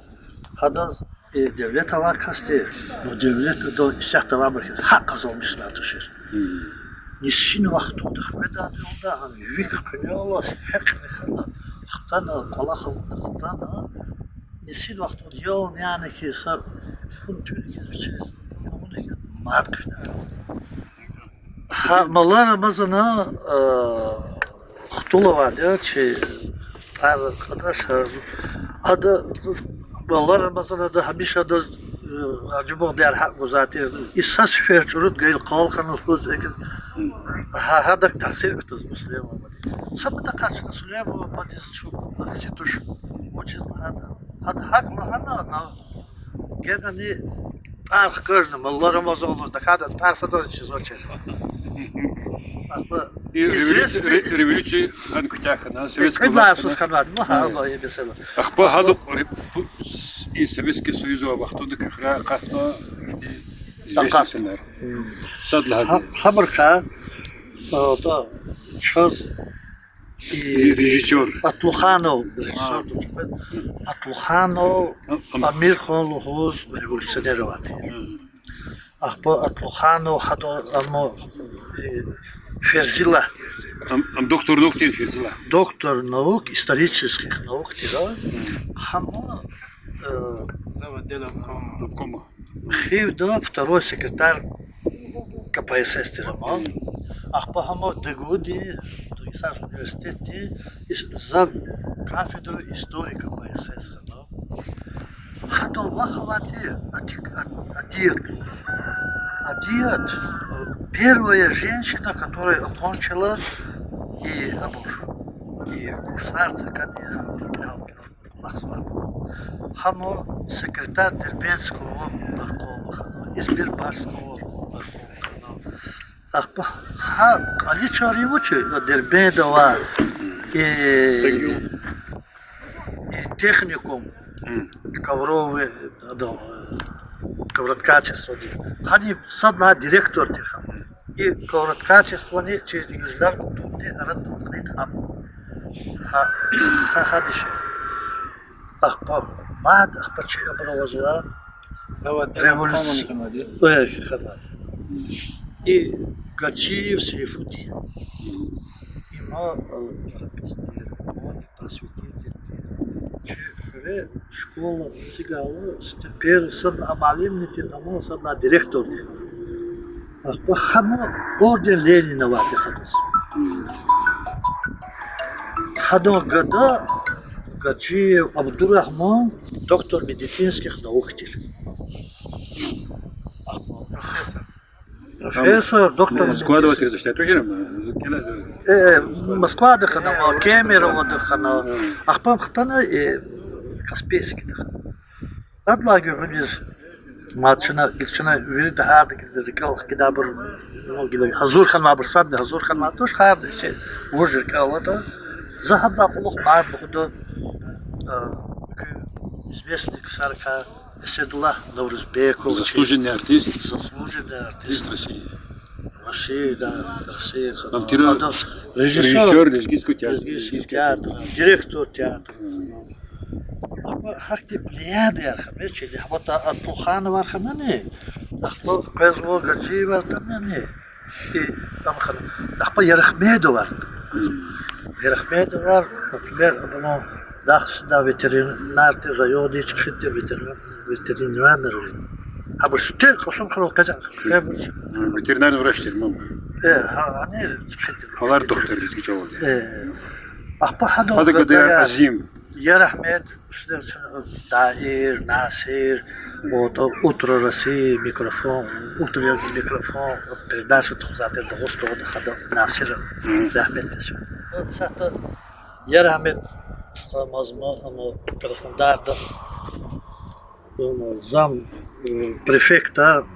гьадаз, э, Девлет авай кас тир, ну, Девлет ада исятда авайбур хьиз гьакӀ къазанмишнай тушир. Нисин вахтунда хкведайди я лугьуда, ам вик къуьнелаз гьекьни хьана, хтана, кӀвалах авуна хтана, нисин вахтунда ял няна хьиз, са фу туьна хьиз вичиз, авуна хьиз мад хъфидай. Гьа Малла Рамазана, э, хтул авайди я чи тӀвар кьадаш, э, ада, Малла Рамазан ада гьамиша адаз, э, Гьажимугъдияр гьакӀ гузвай тир, и са сефер чӀуру гайила къал хьана лугьуз эказ, гьа, гьадак таъсир кутаз Сулейман бубади. Са патахъай чна Сулейман бубадиз чун акси туш, вучиз лагьайтӀа гьада гьакӀ лагьана, генани тӀвар хкажна, Малла Рамазан лугьуз, тахьайтӀа тӀвар садаз чизвачир. Ахпа и революция, известный ре-, революция гьана куьтягь хьана, советская власть хьана. Хьана, ну, гьа, ма и месэла. Ахпа гьадан ре-, фу-, с-, и Советский Союз авай вахтунда куь хуьряй акъатна, ихьтин известный инсанар. Сад лагьайди. Гьабурукай, а, та, чаз и режиссёр Атлуханов, режиссёр, Атлуханов, Амирхан лугьуз революционер авайди. Ахпа Атлуханов, гьада, амма, э, Ферзила. Ам, ам доктор наук тир Ферзила. Доктор наук, исторических наук тир. Гьама, э, Зав. Отдела обкома. Обкома. Хивда второй секретарь К П С С тир ам. Ахпа гьама ДГУ-ди, Дагъустан университетди, ис-, зав. Кафедра истории К П С С хьана. Гьадан вах авайди Ати-, Ат-, Атият. Атият, э, первая женщина, которая окончила и абур, и курсар цикади, лахзва. Гьама секретарь Дербентского горкома хьана, Избербашского горкома хьана. Ахпа гьа кӀвале чарин вуч я, Дербентда авай, э, и техникум, ковровый, ада, э, ковроткачестводи. Гьадан сад лагьай директор тир гьам. И ковроткачествони чи юждар культурни арадал кьиле гьам. Гьа, гьа, гьа дишегьли. Ахпа мад, ахпа чи абур авазва. Завод революци-, революци-, э, хьана. И Гаджиев Сейфудин. Има, э, арапес тир, има и просветитель тир. Чи хуьре школа эцигайла, сифте первый сад лагьай муаллимни тир, ама сад лагьай директор тир. Ахпа гьама орден Ленина авай тир гьадаз. Гьадан гада Гаджиев Абдурагьман, доктор медицинских наук тир. Ахпа профессор. Профессор, доктор Москвада медицинских. Ватир за штату хьирама? Э, э, Москвада хьана, ма Кемеровода хьана. Ахпа хтана, э, Каспийскда хьана. Адалай гуьгъуьниз мад чна, гила чна вирида гьардаз рикӀел хкидайбур, ну, гила гьазур хьанвайбур садни гьазур хьанвай туш, гьардаз чи вуж рикӀел алатӀа. За гьадалай кьулухъ мад лугьуда, э, куь известный ксарикай Эседуллагь Наврузбеков, заслуженный артист. Заслуженный артист. Артист России. России, да, России. Ам тира режиссёр, режиссёр лезгийского театра. Лезгийского театра, директор театра. Ахпа гьахьтин влиянияр хьана чи, гьабур Атлухановар хьанани, ахпа къвезва Гаджиевар хьанани, и, ам хьана, ахпа Ярахмедовар. Ярахмедовар, например, абурун Дахсида ветеринар тир, районда чӀехи тир ветеринар, ветеринарный район. Гьабур сифте Кьасумхуьрел къвезва, хебуч. Ветеринарный врач тир, мама. Э, гьа, гьана чӀехи тир. Алар духтур лезги чӀалалди. Э, ахпа гьадан, гьадан гадаяр Азим. Ярахмед, Даир, Насир, вот, «Утро России», «Микрофон», «Утренний микрофон», вот, передача тухузвай тир Дагъустанда, гьада Насир рагьметдиз. Исятда Ярахмед стхамаз ма, ама Краснодарда, ама зам, э, префекта,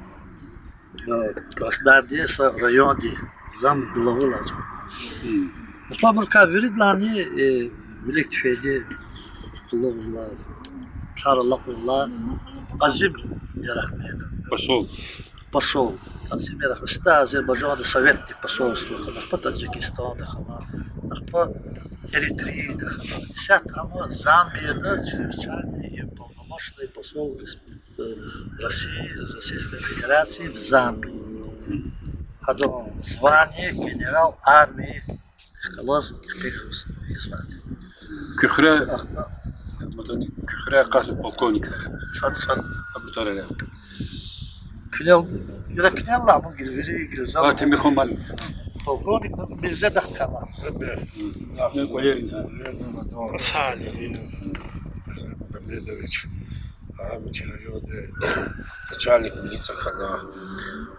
э, Краснодарди са районди зам главы лазва. Ахпа абурукай виридалайни, э, вилик тефейди къуллугъзава, тар алакьзава Азим Ярахмедов. Посол. Посол. Азим Ярахмедов. Сада Азербайжанда советский посольство хьана, ахпа Таджикистанда хьана, ахпа Эритрияда хьана. Исятда ама Замбияда чрезвычайный и полномочный посол Рес-, э, России, Российской Федерации в Замбии. Гьадан звание генерал армии галаз ихтилатиз вад. Куь хуьре, ахпа, куь хуьре къаси полковник ара? Ацӏан. Абутар ара. Куьнел, ира куьнел ла, амма гиз вири гиз зал. А, Темирхан муаллим. Полковник Мирзедах хьана. Мирзедах. Мирзедах. Асали. Мирза Магомедович. Гьам чи районда начальник милиции хьана,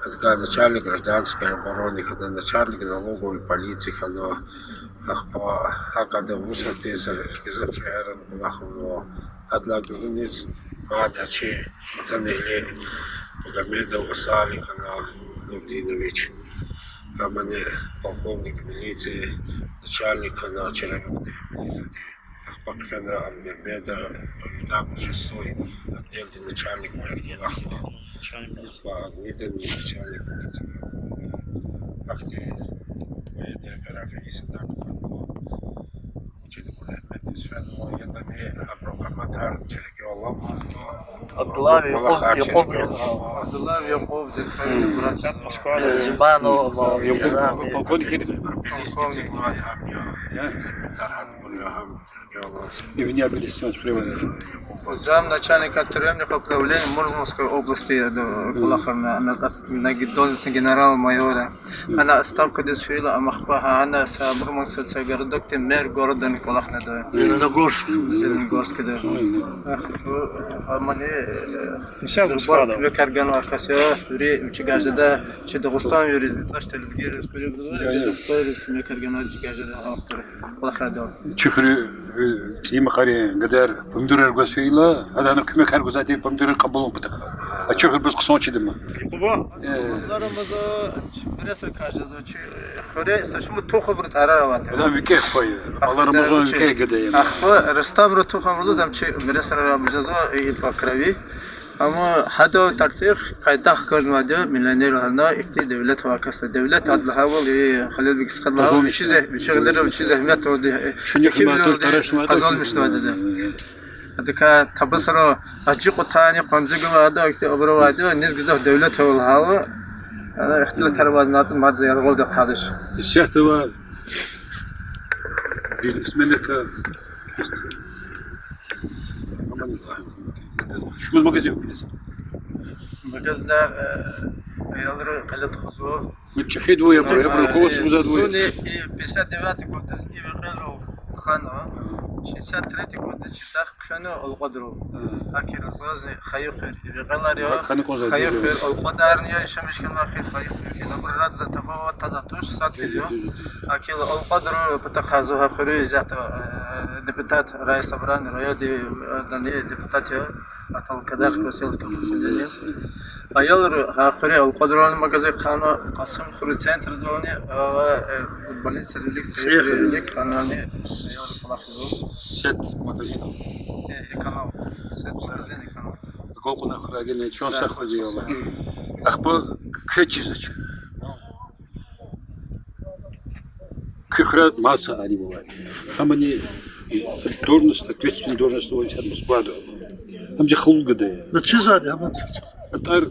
адакай начальник гражданской обороны хьана, начальник налоговой полиции хьана, ахпа гьакӏ ада урусатдиз гзаф шегьеррин кӏвалах авунва. Адалай гуьгъуьниз мад чи ватанэгьли Магомедов Асали хьана Нурдинович, гьамни полковник милиции, начальник хьана чи райондин милицияди. Ахпа хъфена Амдербеда, Рудак уже сой отделдин начальник милиции хьана. Ахпа Агнида начальник милиции. Ахпа военный операция Исадан хьана. Учитель Мухаммед Исфен, ятани абурун къаматар чи регионда. Абдуллаев Якъуб, Якъуб, Абдуллаев Якъуб, Зелимхан Мурат, Москва. Зиманов, Якъуб, Зиманов. Полковник. Полковник. Зам начальника тюремных управлений Мурманской области, э, кӏвалахарна, на, на, на должности генерал-майора. Ана отставкадиз фейила, ам ахпа гьана са Мурманск, са городокдин мэр города кӏвалахнава. Зеленогорск. Зеленогорскда. Ахпа, амма, э, Мисал, Москвада. Куьмекар ганвай кас я, вири вичи гаждада, чи Дагъустан вири, тӏашта Лезги Республика, Дагъустан вири куьмекар ганвай вичи гаждада, автор. Кӏвалахарда. Чи хуьре, э, цӏийи мехъерин гадаяр помидорар гваз фейила, гьадан куьмекар гузвайди помидорар кьабулун патахъ. А чи хуьр бес хъсан чидама. Буба? Э. Помидорар маза, чи миресра каждаза, чи хуьре са шумуд тухумрин тӏварар аватӏа. Адан викӏегь хва я. Алла Рамазан викӏегь гада я. Ахпа Рустамрин тухумрин лугьуз ам чи миресра рамажаза и по крови. Амма гьадан тарцӏихъ пайдах кӏанзавайди, миллионер лагьана, ихьтин девлет авай кас я. Девлет ада лагьайвал, и Халилбек стхади лагьайвал, вичи зегь-, вичи гъилера вичи зегьмет авайди, чуьнуьхъ ихьтин мадур миллионер тарашнавайди, къазанмишнавайди я. Адакай табасра ажи кьутайни къванцигвал авайди, ихьтин абур авайди, низ гзаф девлет ава лагьайла, Ана ихтилатар авай, мад-, мад яргъалди ахъайдач. Исятда ва бизнесменрикай. Шумуд магазин я? Магазинар, э, аялри кьиле тухузва. Ну, чӀехиди я, абуру, абуру руководство гузвайди я. Зунни и пятьдесят девятый годдиз и векьерал хьана, шестьдесят третий годдиз чидахъ хъфена Алкьвадрал. Гьа. Гьакӏ рузазни Хайи хуьр, и векьерар я. Гьа, хьана кӀанзава. Хайи хуьр, Алкьвадарни я, яшамиш хьанвай хуьр Хайи хуьр. Ина абуру разница, тафават таза туш, сад физ я. Гьакӏ Алкьвадрал патахъай зун гьа хуьруьз исятда, э, депутат райсобрания, районный, э, депутат я. От Волгоградского сельского поселения. Аялри гьа хуьре Алкьвадрални магазин хьана, Кьасумхуьруьн центрдални, а, э, больницадин вилик, цӀийи хуьр, вилик хьанани, аялри кӀвалахзава. Сет магазин. Э, Эконал. Сет магазин, Эконал. Гокуна хурагина, чун сагъ хьуй, Аллагь. Ахпа квез чизвач. Куь хуьре маса алим авай. Амни должность, ответственный должность авай чаз Москвада. Ам зи халу гада я. Ну, чизвайди, ам. АтӀар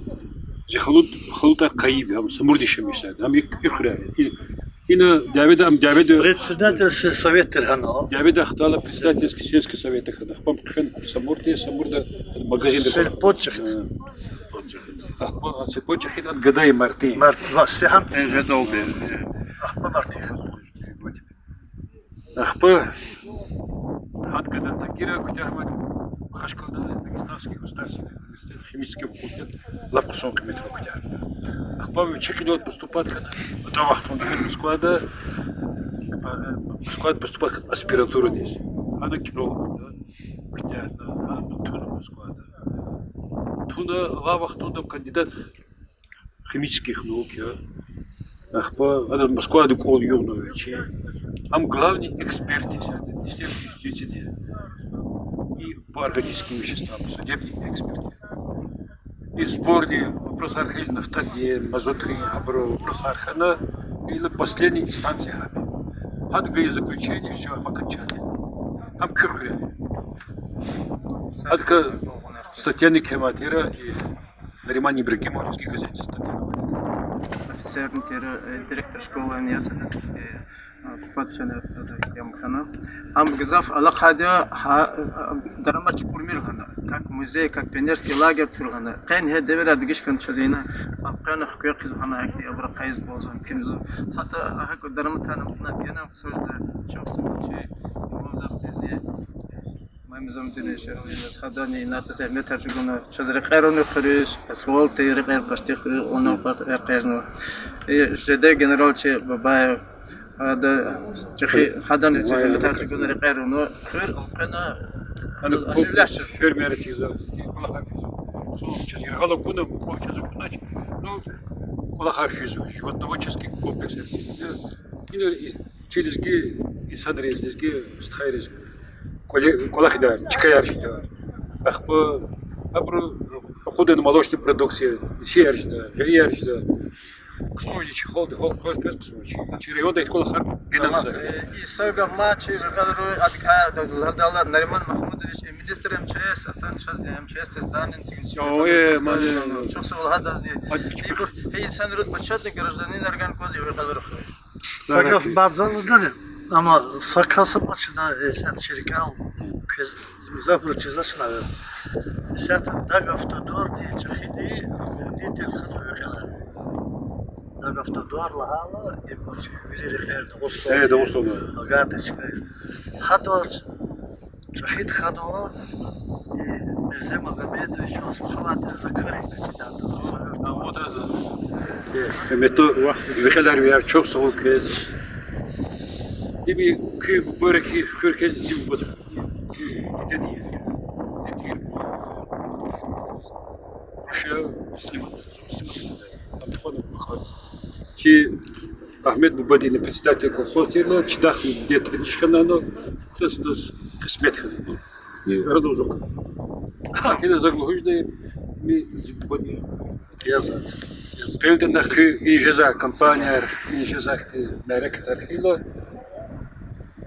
зи халу, халудай къайи я, ам Самурда яшамиш жеда. Ам и, и хуьре. И, ина дяведа, ам дяведа. Председатель сельсовета хьана. Дяведа хтала председательский сельский совет хьана. Ахпа ам хъфена Самурда, Самурда магазин. Сельпочта хьана. Ахпа, а, сельпочта хьана, гада я Мартин. Март, ва сехьам. Э, жедалди. Ахпа Мартин. Ахпа гьада гада Тагьира куьтягьна Махачкъаладай Дагестанский государственный университет, химический факультет, лап хъсан къиметрал куьтягьна. Ахпа вичи кьилел поступать хьана, ата вахтунда Москвада, а, Москвада поступать хьана аспирантурадиз. Гьана кӀелна, куьтягьна, гьана туна Москвада. Туна, а вахтунда кандидат химических наук я. Ахпа ада Москвада кӀвал югънава вичи. Ам главный эксперт я исятда Министерства юстицииди и по органическим веществам, судебный эксперт я. И спорный вопросар хьайила, нафтадин, мазутдин, абурун вопросар хьана, или последняя инстанция гьабур. Гьада гайи заключение, всё, ам окончательно. Ам куь хуьре. Гьадакай статьяни кхьенвай тир, и Нариман Ибрагимов, Лезги газетдиз статья авайди. Офицерни тир, э, директор школы я, ясадиз, э, фад фена, ада ям хьана. Ам гзаф алакъайди я, гьа, э, дарамат чукӀурмир хьана. Как музей, как пионерский лагерь тур хьана. Къенин гьа девирар дегиш хьана чаз ина. Къенин хквехъ хьиз хьана, ахьтин абур къайиз базан кимзу. Гьатта гьакӀ дараматарни мукьна генам хъсан жеда, чухсагъул чи, имам Дахтезни. Маймузамдин Шералиеваз, гьадани инал зегьметар чӀугуна, чаз рекьер авуна хуьруьз, асфальт рекьер, пастихъ авуна, паст рекьерна. И жеда генерал чи Бабаев, гьада чӀехи, гьадани зегьметар чӀугуна рекьер авуна, хуьр элкъвена, ана оживлять. Фермер чизва, кӀвалахар физва. Хъсан чаз яргъал акуна, мукьва чаз акунач, ну, кӀвалахар физва, животноводческий комплекс арциз. Ина и чи лезги инсанриз, лезги стхайриз кӀвале-, кӀвалахида, чкаяр жеда. Ахпа абуру акъудна молочный продукция, мисияр жеда, гъилияр жеда. Хъсан жеда чи халкьди, халкь квез, квез хъсан жеда. Чи районда и кӀвалахар генани за. Э, и са гаф ман чи рекьел руй адкай, да, ла, да, ла, Нариман Махмудович, э, министр МЧС, атана чаз, э, МЧС-диз данни цигин. О, э, ман, э, чухсагъул гьадазни. Ибур, э, инсанриз, почётный гражданинар гана кваз и рекьел рухуй. Са гаф бадзалдани, амма са кас амачна, э, исятда чи рикӀел квез, гзафбуруз чизвачни. Исятда Дагавтодорди чӀехиди руководитель хьана векьила. Дагавтодор лагьайла, ибур чи вири рекьер Дагъустан. Э, Дагъустанда. Богатый чка. Гьадаз чӀехиди хьанва, и Мирзе Магомедович, ваз хабар тир, Закарин качидан. Э, гьуьрметлу векьилар, вияр, чухсагъул квез. Им куь бубайрин хуьр хьиз, зи бубадин, куь дидедин, дидедин. Руша снимать, снимать. Там телефон вахаз. Чи Агьмед бубадини председатель колхоз тирла, чидахъни дидед таниш хьана, ну, цацдаз кьисмет хьана. Э, арадал узун. Гьакина зак лугьуз жеда, ми зи бубади. Яз. Яз. Къелдинахъ куь и жеза компанияр, и жеза хьтин мярекатар хьайила,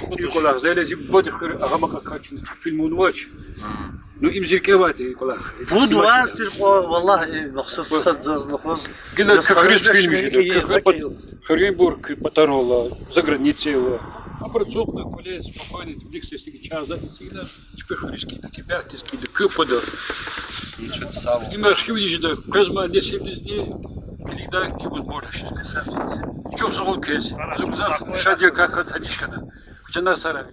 кӀвалах, и кӀвалах, за лезги бубади хуьр агъамакьа качни фильм авунач. Ну, им зи рикӀе авайди кӀвалах. Пуд ванцир кьва, валлагь, э, махсус хаз заз лугьуз. Гила куь хуьруьз фильм жеда, куь хуьр пат-, хуьруьнбур куь патарал ала, за границей ава. Абур ацукьна кӀвале спокойно, тимлихсесиги чаз затӀ эцигна, чпи хуьруьз килигна, куь бяхтиз килигна, куь акъвада. Им архивда жеда, къвезма несилдизни килигдай ихьтин возможность жезва. Чухсагъул квез. Зун гзаф шад я квехъ таниш хьана. Чанар сагърай.